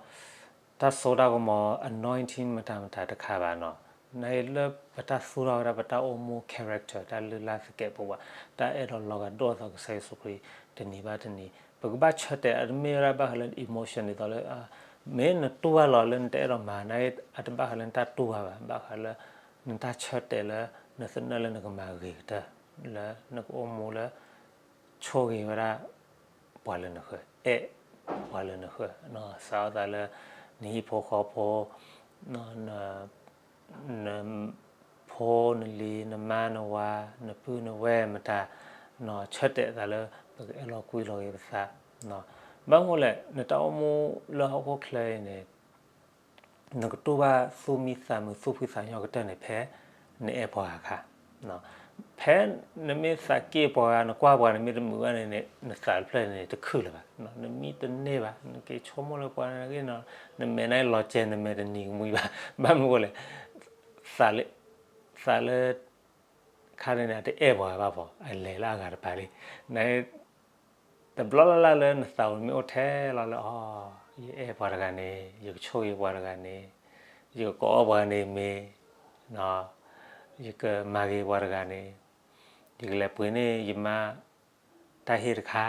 တၢ်စိတၢ်ကမီၤ anointing မတၤမတၤတခါဘၣ်နီၤ, နလၢပတၢ်သူၣ်ထီၣ်ဝဲဒၣ်ပတၢ်အိၣ်မူ character တၢ်လုၢ်လၢ်သကဲးပဝး တၢ်အဲၣ်ဒိးလီၤဂာ်ဒိၣ်အသးကစၢ်ယ့ၣ်ၡူးခရံာ် တနံၤဘၣ်တနံၤ ပကဘၣ်ဆၢတဲာ် အတမ့ၢ်ဝဲဒၣ်ဘၣ်ဃးလၢ emotion ဒ်သိးလၢ မ့ၢ်နတူၢ်ဘၣ်လီၤလၢနတအဲၣ်ဒိးမၤ နအတဘၣ်ဃးလၢနတၢ်တူၢ်ဘၣ်ဘၣ်, ဘၣ်ဃးလၢ နတၢ်ဆၢတဲာ်လၢ နသနၢၣ်လၢနကမၤဂ့ၤကတၢၢ် လၢနကအိၣ်မူလၢ ဆိၣ်ဂ့ၤဝဲဒၣ် ပှၤလၢနဃၢၤ အဲၣ်ပှၤလၢနဃၢၤ စးထီၣ်သးလၢ နဟံၣ်ဖိဃီဖိ နဖိနလံၤ နမါနဝၤ နပုၢ်နဝဲၢ်မတၤ ဆၢတဲာ်သးလၢ ပကအဲၣ်လီၤကွံလီၤဂ့ၤပသး ဘၣ်မနုၤလဲၣ် နတၢ်အိၣ်မူလၢဟီၣ်ခိၣ်ချၢအံၤန့ၣ် နကတူၢ်ဘၣ်သူၣ်မံသးမုာ်သူၣ်ဖှံသးညီကတၢၢ်န့ၣ် ဖဲနအဲၣ်ပှၤဂၤအခါ, ဖဲနမ့ၢ်သးက့ၢ်ပှၤဂၤ နကွၢ်ပှၤန့ၣ်မ့ၢ်တမုာ်ဘၣ်န့ၣ် နသးတဖျၢၣ်န့ၣ်တခုၣ်လၢၤဘၣ်, နမံတန့ၢ်ဘၣ် နက့ၤဆိကမိၣ်လၢပှၤဂ့ၤနီၤ နမဲာ်နလီၤစဲၤ နမဲာ်တနံၤကမှံဘၣ်, ဘၣ်မနုၤလဲၣ် သးလၢ ခါန့ၣ်န့ၣ် အတအဲၣ်ပှၤဂၤဘၣ်ဘၣ် အလဲၤလၢအဂၤတပၤလံ, န တဘျီလၢ်လၢ်လၢနသးမ့ၢ်အိၣ်ထဲလီၤလၢ အီ ယအဲၣ်ပှၤတဂၤန့ၣ် ယကဆိၣ်ဂ့ၤပှၤတဂၤန့ၣ် ယကကိးအီၣ်ပှၤဂၤန့ၣ်မ့ၢ် ယကမၤဂ့ၤပှၤတဂၤန့ၣ် ယကလဲၤပှ့ၤန့ၢ်ယမါတၢ်ဟ့ၣ်တခါ,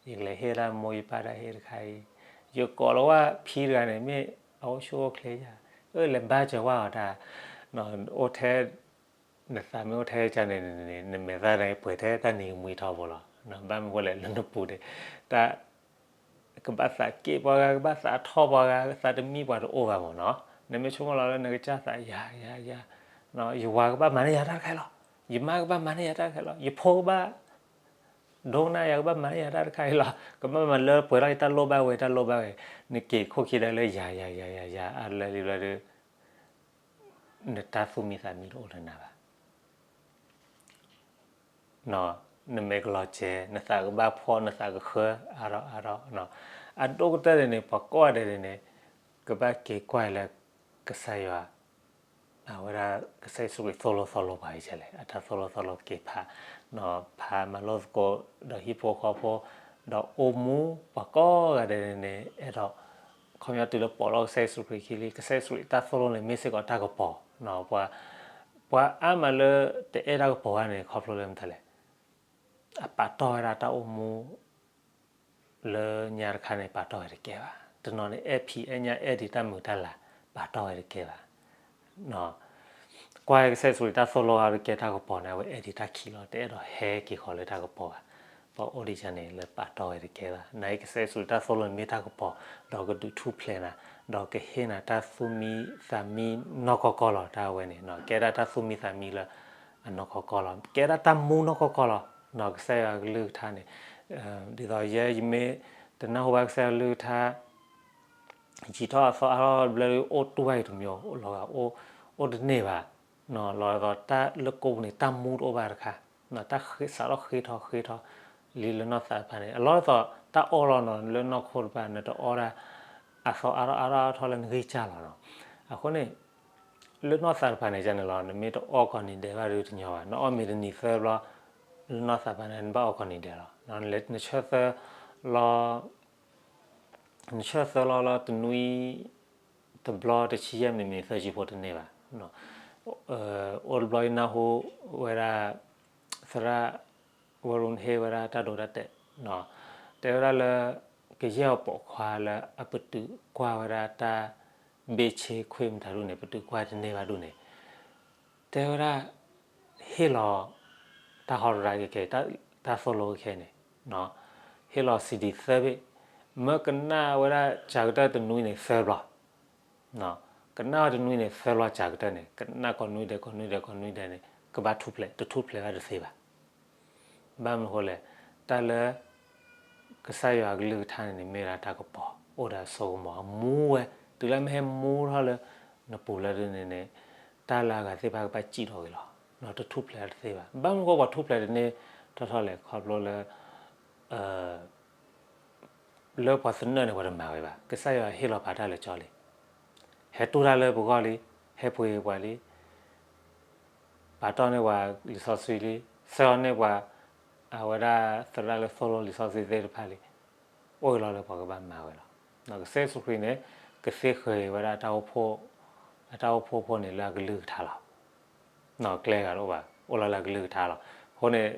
ယကလဲၤဟ့ၣ်ဒၣ်မိၢ်ယပၢ်တၢ်ဟ့ၣ်တခါအံၤ, ယကိးလီၤဝဲဖံတဂၤန့ၣ် မ့ၢ်အအိၣ်ဆူၣ်အိၣ်ချ့ယၤ, အၢ လဲၤဘါစၢၤဝဲအီၤတၢ်, အိၣ်ထဲ နသးမ့ၢ်အိၣ်ထဲကန့ၣ်န့ၣ် နမဲာ်သၣ်န့ၣ်ပှဲၤထဲတၢ်နံၤကမှံထီဘိလီၤ. ဘၣ်မနုၤဃိလဲၣ် လၢနပူၤန့ၣ် တၢ် ကဘၣ်သးက့ၣ်ပှၤဂၤ ကဘၣ်သးထီၣ်ပှၤဂၤ သးတမံပှၤတအိၣ်ဘၣ်မ့ၢ်နီၤ. နမ့ၢ်ဆိကမိၣ်လီၤလၢနကစၢ်သးယၤယၤယၤ, ယဝၤကဘၣ်မၤန့ၢ်ယၤတၢ်တခါအံၤလီၤ, ယမါကဘၣ်မၤန့ၢ်ယၤတၢ်တခါအံၤလီၤ, ယဖိကဘၣ် ဒိကနၣ်ယၤ ကဘၣ်မၤန့ၢ်ယၤတၢ်တခါအံၤလီၤ, ကဘၣ်မၤလၢပှဲၤထီၣ်ယတၢ်လိၣ်ဘၣ်ဝဲ တၢ်လိၣ်ဘၣ်ဝဲ, နက့ၤခိၣ်ခံဒၣ်လၢယၤယၤယၤယၤယၤ အါလၢလံဘျီဒီး နတၢ်သူၣ်မံသးမံတအိၣ်လၢနၤဘၣ်. နမဲာ်ကလီၤစဲၤ နသးကဘၣ်ဖှီၣ် နသးကဃၢအါထီၣ်အါထီၣ်, အဒိၣ်ကတၢၢ်န့ၣ်န့ၣ် ပှၤကိးဂၤဒဲးန့ၣ်န့ၣ် ကဘၣ်က့ၤကွၢ်လၢ ကစၢ်ယွၤ အဝဲဒၣ်ကစၢ်ယ့ၣ်ၡူးခရံာ်သိၣ်လိသီလိပှၤကလဲၣ်, အတၢ်သိၣ်လိသီလိက့ၤဖး, ဖးမၤလိသကိး ဒီးဟံၣ်ဖိဃီဖိ, ဒီးအိၣ်မူပှၤကိးဂၤဒဲးန့ၣ်န့ၣ် အဲၣ်ဒိး ခီပညီတုၤလၢပိာ်လီၤကစၢ်ယ့ၣ်ၡူးခရံာ်ခံလံ ကစၢ်ယ့ၣ်ၡူးခရံာ်တၢ်သိၣ်လိန့ၣ် မ့ၢ်စ့ၢ်ကီးတၢ်ကပီၤ, ပှၤ ပှၤအါမးလၢတအဲၣ်တၢ်ကပီၤဘၣ်န့ၣ် ခီဖျိလၢမတၤလဲၣ်, အပာ်တီၢ်ဝဲဒၣ်တၢ်အိၣ်မူ လၢညါတခါန့ၣ် ပာ်တီၢ်ဝဲတကဲဘၣ်, တနီၤန့ၣ် အဲၣ်ဖံးအဲၣ်ညၣ်အဲၣ်ဒံးတၢ်မုာ်တၢ်လၤ ပာ်တီၢ်ဝဲတကဲဘၣ်. ကွၢ်ကစၢ်ယ့ၣ်ၡူးခရံာ်တၢ်သိၣ်လိအါတကဲတၢ်ကပီၤန့ၣ် အဝဲအဲၣ်ဒံးတၢ်ခံးလီၤ တအဲၣ်ဒိးဟဲက့ၤဃီၤလၢတၢ်ကပီၤဘၣ်. ပှၤအိၣ်ဒံးယၤန့ၣ် လၢပာ်တီၢ်ဝဲတကဲဘၣ်. နာ်က့ကစၢ်ယ့ၣ်ၡူးတၢ်သိၣ်လိန့ၣ်မ့ၢ်တၢ်ကပီၤ, ဒီးကဒုးထူၣ်ဖျဲးနၤ, ဒီးကဟ့ၣ်နၤတၢ်သူၣ်မံသးမံနီၢ်ကီၢ်ကီၢ်လီၤ. တၢ်ဝဲန့ၣ် ကဲဒၣ်တၢ်သူၣ်မံသးမံလၢအနီၢ်ကီၢ်ကီၢ်လီၤ. ကဲဒၣ်တၢ်မူနီၢ်ကီၢ်ကီၢ်လီၤ. ကစၢ်ယွၤကလုၢ်ကထါန့ၣ် ဒ်သိးယဲယမ့ၢ်တနၢ်ဟူဘၣ်ကစၢ်ယွၤကလုၢ်ကထါ ယံာ်ထီၣ်အသီအါထီၣ်ဘျၢ အိၣ်တူၢ်ဘၣ်အံၤတမံၤလီၤဂာ် အိၣ်တန့ၢ်ဘၣ်, လီၤဒီးတၢ်လၢကိးပူၤန့ၣ် တၢ်မူတအိၣ်ဘၣ်တခါ, တၢ်ဃ့စးထီၣ်ဃ့ထီၣ်ဃ့ထီၣ်လံလၢနီၢ်သးတဖၣ်န့ၣ် အလီၢ်ဒ်သိးတၢ်အီၣ်လီၤနီၤ လၢနီၢ်ခိတဖၣ် နတအီဒၣ်အသီအါထီၣ်အါထီၣ်အါထီၣ်လၢနဂံၢ်စၢ်လီၤနီၤ. အဃိန့ၣ် လၢနီၢ်သးတဖၣ်န့ၣ် ကန့ၣ်လီၤ နမ့ၢ်တအီကိးနံၤဒဲးဘၣ်ဒီးတညီဘၣ်, နအီၣ်မ့ၤတနံၤသၢဘျီ လၢနီၢ်သးတဖၣ်န့ၣ် နဘၣ်အီကိးနံၤဒဲးလီၤ. နဆၢသၢလီၤ နဆၢသၢလီၤလီၤတနွံ တဘျီတဆံယဲၢ်မံးနံး သၢဆံဖိတန့ၢ်ဘၣ်. အိၣ်တဘျီယနၢ်ဟူဝဲဒၣ် သရၣ်ဝဲရူၣ်ဟ့ၣ်ဝဲဒၣ်တၢ်ဒိတၢ်တဲာ်, တဲဝဲဒၣ်လၢ ကယဲၢ်အပိာ်ခွါလၢအပတုာ်ကွၢ်ဝဲဒၣ်တၢ် ဘ့ၣ်ဆ့ခွ့ၣ်မတၤဒူၣ်န့ၣ် ပတုာ်ကွၢ်တန့ၢ်ဘၣ်ဒူၣ်န့ၣ် တဲဝဲဒၣ် ဟ့ၣ်လီၤ တၢ်ဟီတရါကဲကဲ တၢ်သိၣ်လိကဲကဲန့ၣ် ဟ့ၣ်လီၤ CD သၢဘ့ၣ်, မၢကနၣ်ဝဲဒၣ်စှၤကတၢၢ်တနွံန့ၣ်သၢဘျီ, ကနၣ်ဝဲတနွံန့ၣ်သၢဘျီစှၤကတၢၢ်န့ၣ် ကနၣ်ကိးနွံဒဲးကိးနွံဒဲးကိးနွံဒဲးန့ၣ် ကဘၣ်ထူၣ်ဖျဲး တထူၣ်ဖျဲးဘၣ်တသ့ဘၣ်. ဘၣ်မနုၤဃိလဲၣ်, တၢ်လၢ ကစၢ်ယွၤအကလုၢ်ကထါန့ၣ်န့ၣ် မ့ၢ်ဝဲဒၣ်တၢ်ကပီၤ အိၣ်ဒီးအစိကမီၤ အမူဝဲ, တုၤလၢမ့ၢ်ဟဲမူထီၣ်လၢ နပူၤလၢဒ်န့ၣ်န့ၣ် တၢ်လၢအဂၤသ့ၣ်တဖၣ်ကဘၣ်စံၣ်ထီၣ်က့ၤလီၤ, တထူၣ်ဖျဲးတသ့ဘၣ်. ဘၣ်မနုၤဃိပှၤထူၣ်ဖျဲးတန့ၢ်ထီၣ်ထီၣ်လဲၣ် ခီဖျိလၢ လၢပှၤသနၢၣ်န့ၣ် ပှၤတမၤဝဲဘၣ်. ကစၢ်ယွၤဟ့ၣ်လီၤပာ်တၢ်လၢကၠီလံ, ဟဲတူၢ်တၢ်လၢပဂီၢ်လံ, ဟဲပှ့ၤပှၤလံ, ပာ်တီၢ်န့ၢ်ပှၤလံာ်စီဆှံလံ, ဆှၢအီၤန့ၢ်ပှၤ အဝဲဒၣ်သရၣ်လၢသိၣ်လိလံာ်စီဆှံသ့ၣ်တဖၣ်လံ, အိၣ်လီၤလၢပှၤကဘၣ်မၤဝဲလီၤ. ကစၢ်ယ့ၣ်ၡူးခရံာ်န့ၣ် ကသ့ဃ့ၤဝဲဒၣ်တၢ်အိၣ်ဖှိၣ်, အတၢ်အိၣ်ဖှိၣ်ဖိန့ၣ်လၢအကလုၢ်ကထါလီၤ. ကျဲဂၤတအိၣ်ဘၣ် အိၣ်လီၤလၢအကလုၢ်ကထါလီၤ. အဃိန့ၣ်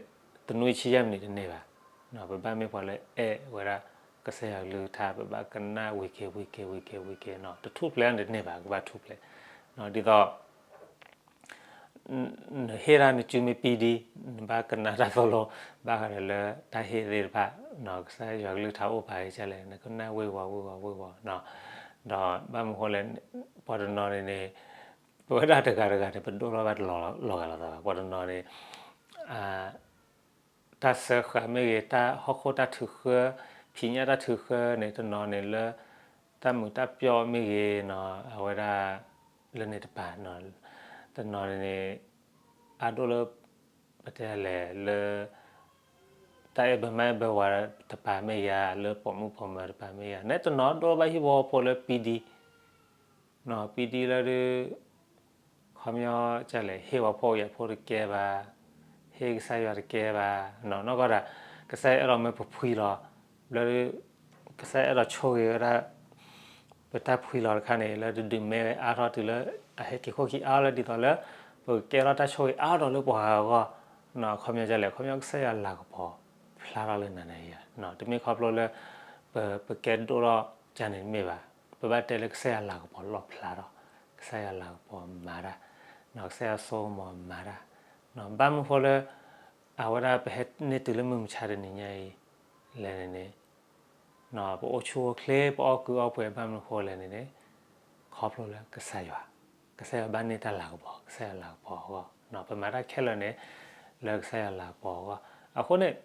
တနွံဆံယဲၢ်မံးနံးတန့ၢ်ဘၣ်. ပဘၣ်မ့ၢ်ပှၤလၢအဲၣ်ဝဲဒၣ် ကစၢ်ယွၤကလုၢ်ကထါ ပဘၣ်ကနၣ်ဝံၤက့ၤဝံၤက့ၤဝံၤက့ၤဝံၤက့ၤ တထူၣ်ဖျဲးန့ၣ်တန့ၢ်ဘၣ် ကဘၣ်ထူၣ်ဖျဲး. ဒ်သိး နဟ့ၣ်ဒၣ်နစုမ့ၢ်ပံဒံ နဘၣ်ကနၣ်တၢ်သိၣ်လိ ဘၣ်ဃးဒီးလၢတၢ်ဟ့ၣ်သ့ၣ်တဖၣ် ကစၢ်ယွၤကလုၢ်ကထါအိၣ်ပာ်ကဲလဲၣ် နကနၣ်ဝ့ၤဝီၤဝ့ၤဝီၤဝ့ၤဝီၤ ဒီးဘၣ်မနုၤဃိလဲၣ် ပှၤတနီၤန့ၣ်န့ၣ် ပဝဲဒၣ်တဂၤတဂၤန့ၣ် ပဒိၣ်ထီၣ်ဘၣ်တလီၤဂာ်လိာ်သးဘၣ်. ပှၤတနီၤန့ၣ် တၢ်စၢဃာ်မ့ၢ်ဂ့ၤ တၢ်ဟီၣ်ခိၣ်တၢ်ထုးဃၢ ဖံးညၣ်တၢ်ထုးဃၢန့ၣ် တနီၤန့ၣ်လၢ တၢ်မုာ်တၢ်ပျီၣ်မ့ၢ်ဂ့ၤနီၤ အဝဲဒၣ် လၢန့ၣ်တပၤ တနီၤန့ၣ် အါဒိၣ်လၢ ပတဲလဲၣ်လၢ တၢ်အဲၣ်ဘၢမါအဲၣ်ဘၢဝၤတပၤမ့ၢ်ယၤ လၢပိာ်မုၣ်ပိာ်မၢၤတပၤမ့ၢ်ယၤ နဲတနီၤဒိၣ်ဘၣ်ဟံၣ်ဖိဃီဖိလၢပံဒံ ပံဒံလၢဒုး ခီပညီလဲၣ် ဟ့ၣ်ပှၤဖှီၣ်ယာ်ဖိတကဲဘၣ်, ဟ့ၣ်ကစၢ်ယွၤတကဲဘၣ်, နီၢ်ကီၢ်ဒၣ် ကစၢ်ယွၤအဲၣ်ဒိးမ့ၢ်ပဖှံလီၤ, ဘျီဒုး ကစၢ်ယွၤအဲၣ်ဒိးဆိၣ်ဂ့ၤဝဲဒၣ် ပတၢ်ဖှံလီၤတခါန့ၣ် လၢတဒုးမဲဝဲအါထီၣ်တုၤလၢ အဟဲက့ၤခိၣ်ခံအါလၢဒ်သိးလၢ ပကကဲထီၣ်တၢ်ဆိၣ်ဂ့ၤအါထီၣ်လၢပှၤဂၤအဂီၢ် အခီပညီဒ်လဲၣ်, အခီပညီကစၢ်ယွၤလၤကပီၤဖျါထီၣ်လၢနၤနၤယၤ, တမ့ၢ်ခီဖျိလၢ ပ ပကဲဒိၣ်ထီၣ်ဒ်န့ၣ်တမ့ၢ်ဘၣ်, ပဘၣ်တဲလၢကစၢ်ယွၤလၤကပီၤလီၣ်ဖျါထီၣ်, ကစၢ်ယွၤလၤကပီၤမၤတၢ်, ကစၢ်ယွၤစိကမီၤမၤတၢ်, ဘၣ်မနုၤဃိလၢ အဝဲဒၣ်ပဟဲန့ၢ်တုၤလၢမုၢ်မဆါတနံၤညါအံၤ လဲၣ်န့ၣ်န့ၣ် ပအိၣ်ဆူၣ်အိၣ်ချ့ ပအီၣ်ကုၢ်အီၣ်ပှဲၤဘၣ်မနုၤဃိလဲၣ်န့ၣ်န့ၣ် ခီဖျိလၢကစၢ်ယွၤ, ကစၢ်ယွၤဘၣ်န့ၢ်တၢ်လၤကပီၤ, ကစၢ်ယွၤလၤကပီၤအဂီၢ်, ပမၤတၢ်ခဲလၢာ်န့ၣ် လၢကစၢ်ယွၤလၤကပီၤအဂီၢ်, အဃိန့ၣ်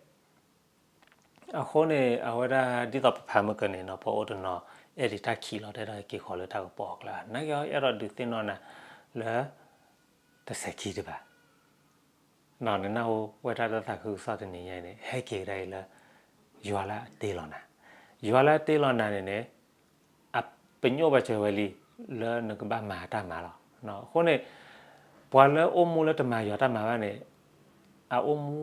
အဃိန့ၣ် အဝဲဒၣ်ဒ်သိးပဖးမုၢ်ကန့ၣ်နီၤ ပအိၣ်တနီၤ အဲၣ်ဒိးတၢ်ခံးလီၤတဲဒီးက့ၤဃီၤလၢတၢ်ကပီၤအကျါ, နာ်က့အီၤအဲၣ်ဒိးဒုးသ့ၣ်နီၣ်နၤ လၢ တစဲးခံတဘၣ် နနၢ်ဟူဝဲဒၣ်တၢ်သးခုကစီၣ်တနံၤညါအံၤန့ၣ် ဟဲက့ၤကဒါအံၤလၢ ယွၤလၢအတ့လီၤနၤ, ယွၤလၢအတ့လီၤနၤန့ၣ်န့ၣ် ပညိၣ်ဘၣ်စၢၤဝဲလံ လၢနကဘၣ်မၤတၢ်မၤလီၤ. အဃိန့ၣ် ပှၤလၢအိၣ်မူလၢတမၤယွၤတၢ်မၤဘၣ်န့ၣ် အအိၣ်မူ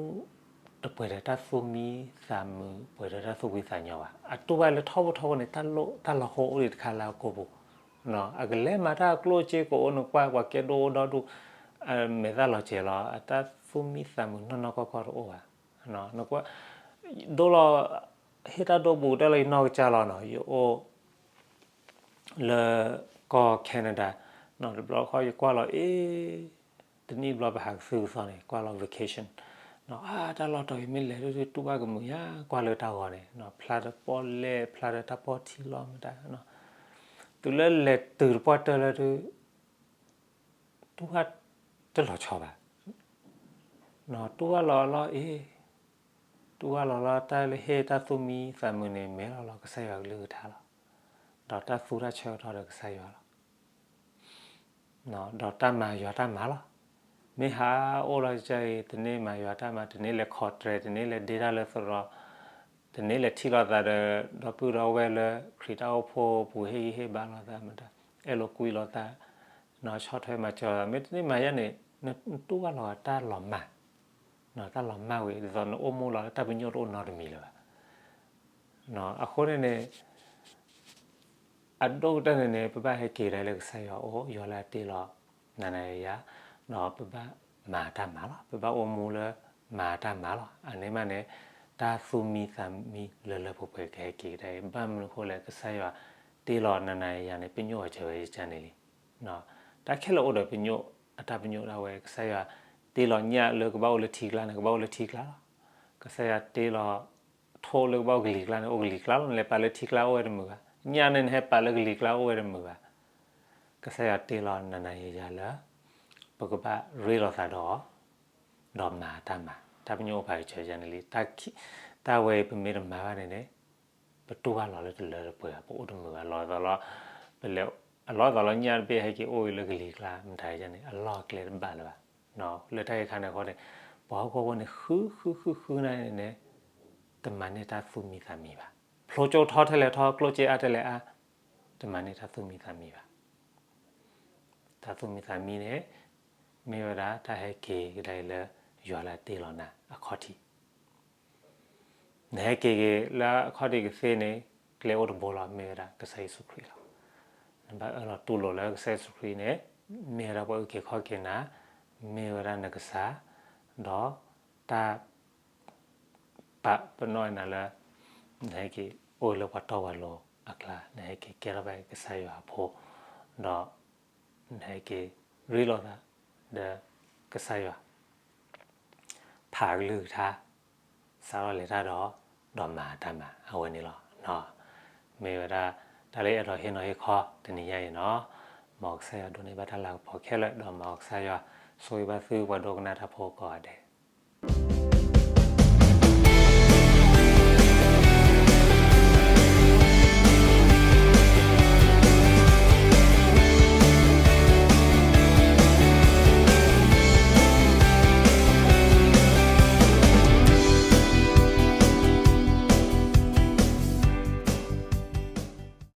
တပှဲၤဒီးတၢ်သူၣ်မံသးမုာ် ပှဲၤဒီးတၢ်သူၣ်ဖှံသးညီဘၣ်. အတူၢ်ဘၣ်လၢထီဘိထီဘိန့ၣ် တၢ်လီၢ်ဟိအိၣ်ဒံးတခါလၢအကိာ်ပူၤ, အကလဲၤမၤတၢ်ကျိၣ်စ့ကအိၣ် နကွၢ်ပှၤကဲဒိၣ်အိၣ်ဒီဒူၣ် မဲာ်သၣ်လီၤစဲၤလီၤ အတၢ်သူၣ်မံသးမုာ်နီၢ်နီၢ်ကီၢ်ကီၢ်တအိၣ်ဘၣ်. နကွၢ် ဒိၣ်လီၤ ဟ့ၣ်တၢ်ဒိၣ်ပူၤတဲလီၤယနီၢ်ကစၢ်လီၤနီၤ ယအိၣ် လၢကီၢ် Canada နီၤ တဘျီဃီယကွၢ်လီၤ အ့ တနံၣ်ဘျီပဟးကသုၣ်ကသီန့ၣ် ကွၢ်လီၤ vacation နီၤ အါ တၢ်လီၢ်တီၤအံၤမ့ၢ်လဲၤဒၣ်ဒုး တူၢ်ဘၣ်ကမုာ်ယါ ကွၢ်လၢတၢ်ဂီၤန့ၣ် ဖျါဒီးပီၣ်လဲၣ် ဖျါဒီးတၢ်ပီၣ်ထံလီၤမတၤ တုၤလၢလဲၤတုၤတပှၢ်တၢၢ်လၢဒုး တူၢ်ဘၣ်တလီၤဆီဘၣ် နီၤ တူၢ်ဘၣ်လီၤလီၤအ့ တူၢ်ဘၣ်လီၤလီၤ တၢ်လၢဟ့ၣ်တၢ်သူၣ်မံသးမုာ်န့ၣ် မဲာ်လီၤလီၤ ကစၢ်ယွၤကလုၢ်ကထါလီၤ. ဒီးတၢ်သူတၢ်ဆၢကတီၢ်ဒီးကစၢ်ယွၤလီၤ. ဒီးတၢ်မၤယွၤတၢ်မၤလီၤ. မ့ၢ်ဟးအိၣ်လီၤကစၢ်အံၤ တန့ၢ်မၤယွၤတၢ်မၤ တန့ၢ်လဲၤခီၣ်တြဲၤ တန့ၢ်လဲၤဒ့တၢ်လၢသရိာ် တန့ၢ်လဲၤထံၣ်လိာ်သးဒီး ဒီပုၢ်ဒီဝဲၢ်လၢခရံာ်တၢ်အိၣ်ဖှိၣ်ပူၤ ဟ့ၣ်ဂံၢ်ဟ့ၣ်ဘါလိာ်သးမတၤ အဲၣ်လိာ်ကွံလိာ်သး နီၤ ဆီၣ်ထွဲမၤစၢၤလိာ်သး မ့ၢ်တန့ၢ်မၤယါန့ၣ် နတူၢ်ဘၣ်လီၤတၢ်လီၤမၢ် တၢ်လီၤမၢ်ဝဲ ဒ်သိးနအိၣ်မူလီၤလၢတၢ်ပညိၣ်တအိၣ်နီတမံၤလၢၤဘၣ်. အဃိန့ၣ်န့ၣ် အဒိၣ်ကတၢၢ်န့ၣ်န့ၣ် ပဘၣ်ဟဲက့ၤဒၣ်လၢကစၢ်ယွၤအိၣ် ယွၤလၢအတ့လီၤ နၤနၤယၤယၤ ဒီးပဘၣ်မၤတၢ်မၤလီၤ. ပဘၣ်အိၣ်မူလၢမၤတၢ်မၤလီၤ. အန့ၣ်မးန့ၣ် တၢ်သူၣ်မံသးမံလၢလၢပှဲၤပှဲၤကဟဲက့ၤကဒါအံၤ ဘၣ်မနုၤအဃိလဲၣ် ကစၢ်ယွၤတ့လီၤနၤနၤယၤယၤန့ၣ် ပညိၣ်အစၢၤဝဲယကန့ၣ်လံ. တၢ်ခဲလၢာ်အိၣ်ဒီးပညိၣ် အတၢ်ပညိၣ်ဒၣ်ဝဲ ကစၢ်ယွၤတ့လီၤညၣ်လၢကဘၣ်အိၣ်လၢထံကျါန့ၣ် ကဘၣ်အိၣ်လၢထံကျါလီၤ. ကစၢ်ယွၤတ့လီၤထိၣ်လၢကဘၣ်အိၣ်ကလံၤကျါန့ၣ် အိၣ်ကလံၤကျါလီၤ. နလဲၤပာ်လၢထံကျါအိၣ်ဝဲတမုာ်ဘၣ်. ညၣ်န့ၣ်နဟဲပာ်လၢကလံၤကျါအိၣ်ဝဲတမုာ်ဘၣ်. ကစၢ်ယွၤတ့လီၤနၤနၤယၤယၤလၢ ပကဘၣ်ရ့လိာ်သးဒီး ဒီးမၤတၢ်မၤ တၢ်ပညိၣ်အိၣ်ပာ်ကစၢၤယၤန့ၣ်လံ. တၢ်ဝဲအံၤပမ့ၢ်တမၤဘၣ်န့ၣ်န့ၣ် ပတူၢ်ဘၣ်လီၤလၢတလၢတပှဲၤဘၣ် ပအိၣ်တမုာ်ဘၣ် လီၤသးလီၤ ပလဲၤ အလီၤသးလီၤညၣ်တဘ့ၣ်ဟဲက့ၤအိၣ်လၢကလံၤကျါ မတၤယၤန့ၣ် အလီၢ်အကျဲတဘၣ်လၢၤဘၣ်. လၢတၢ်ဂ့ၢ်ခါန့ၣ်အဃိန့ၣ် ပှၤဟီၣ်ခိၣ်ဖိန့ၣ် ဃုဃုဃုဃုန့ၣ်န့ၣ် တမၤန့ၢ်တၢ်သူၣ်မံသးမံဘၣ်. ဖျိကၠိထီထဲလဲၣ်ထီ ကျိၣ်စ့အါထဲလဲၣ်အါ တမၤန့ၢ်တၢ်သူၣ်မံသးမံဘၣ်. တၢ်သူၣ်မံသးမံန့ၣ် မ့ၢ်ဝဲဒၣ်တၢ်ဟဲက့ၤကဒါအံၤလၢ ယွၤလၢအတ့လီၤနၤအခီၣ်ထံး နဟဲက့ၤက့ၤလၢအခီၣ်ထံးကသ့န့ၣ် ကျဲအိၣ်တဘိလီၤ မ့ၢ်ဝဲဒၣ်ကစၢ်ယ့ၣ်ၡူးခရံာ်လီၤ. နဘၣ်အၢၣ်လီၤတူၢ်လိာ်လၢကစၢ်ယ့ၣ်ၡူးခရံာ်န့ၣ် မ့ၢ်ဝဲဒၣ်ပှၤအုၣ်က့ၤခီၣ်က့ၤနၤ, မ့ၢ်ဝဲဒၣ်နကစၢ်, ဒီးတၢ် ပာ်ပနီၣ်နၤလၢ နဟဲက့ၤအိၣ်လၢပှၤတီပှၤလိၤအကျါ, နဟဲက့ၤကဲထီၣ်ဘၣ်ကစၢ်ယွၤအဖိ, ဒီးနဟဲက့ၤရ့လိာ်သး ဒီးကစၢ်ယွၤ ဖးကလုၢ်ကထါ, စးထီၣ်လဲၤတၢ်ဒီး, ဒီးမၤတၢ်မၤအဝဲန့ၣ်လီၤ. မ့ၢ်ဝဲဒၣ် တၢ်လၢအဲၣ်ဒိးဟ့ၣ်နီၤဟ့ၣ်ခီတနံၤညါအံၤနီၤ, မ်ကစၢ်ယွၤဒိးန့ၢ်ဘၣ်တၢ်လၤကပီၤခဲလၢာ် ဒီးမ်ကစၢ်ယွၤဆိၣ်ဂ့ၤဘၣ်သုပှၤဒိကနၣ်တၢ်ဖိကိးဂၤဒဲး.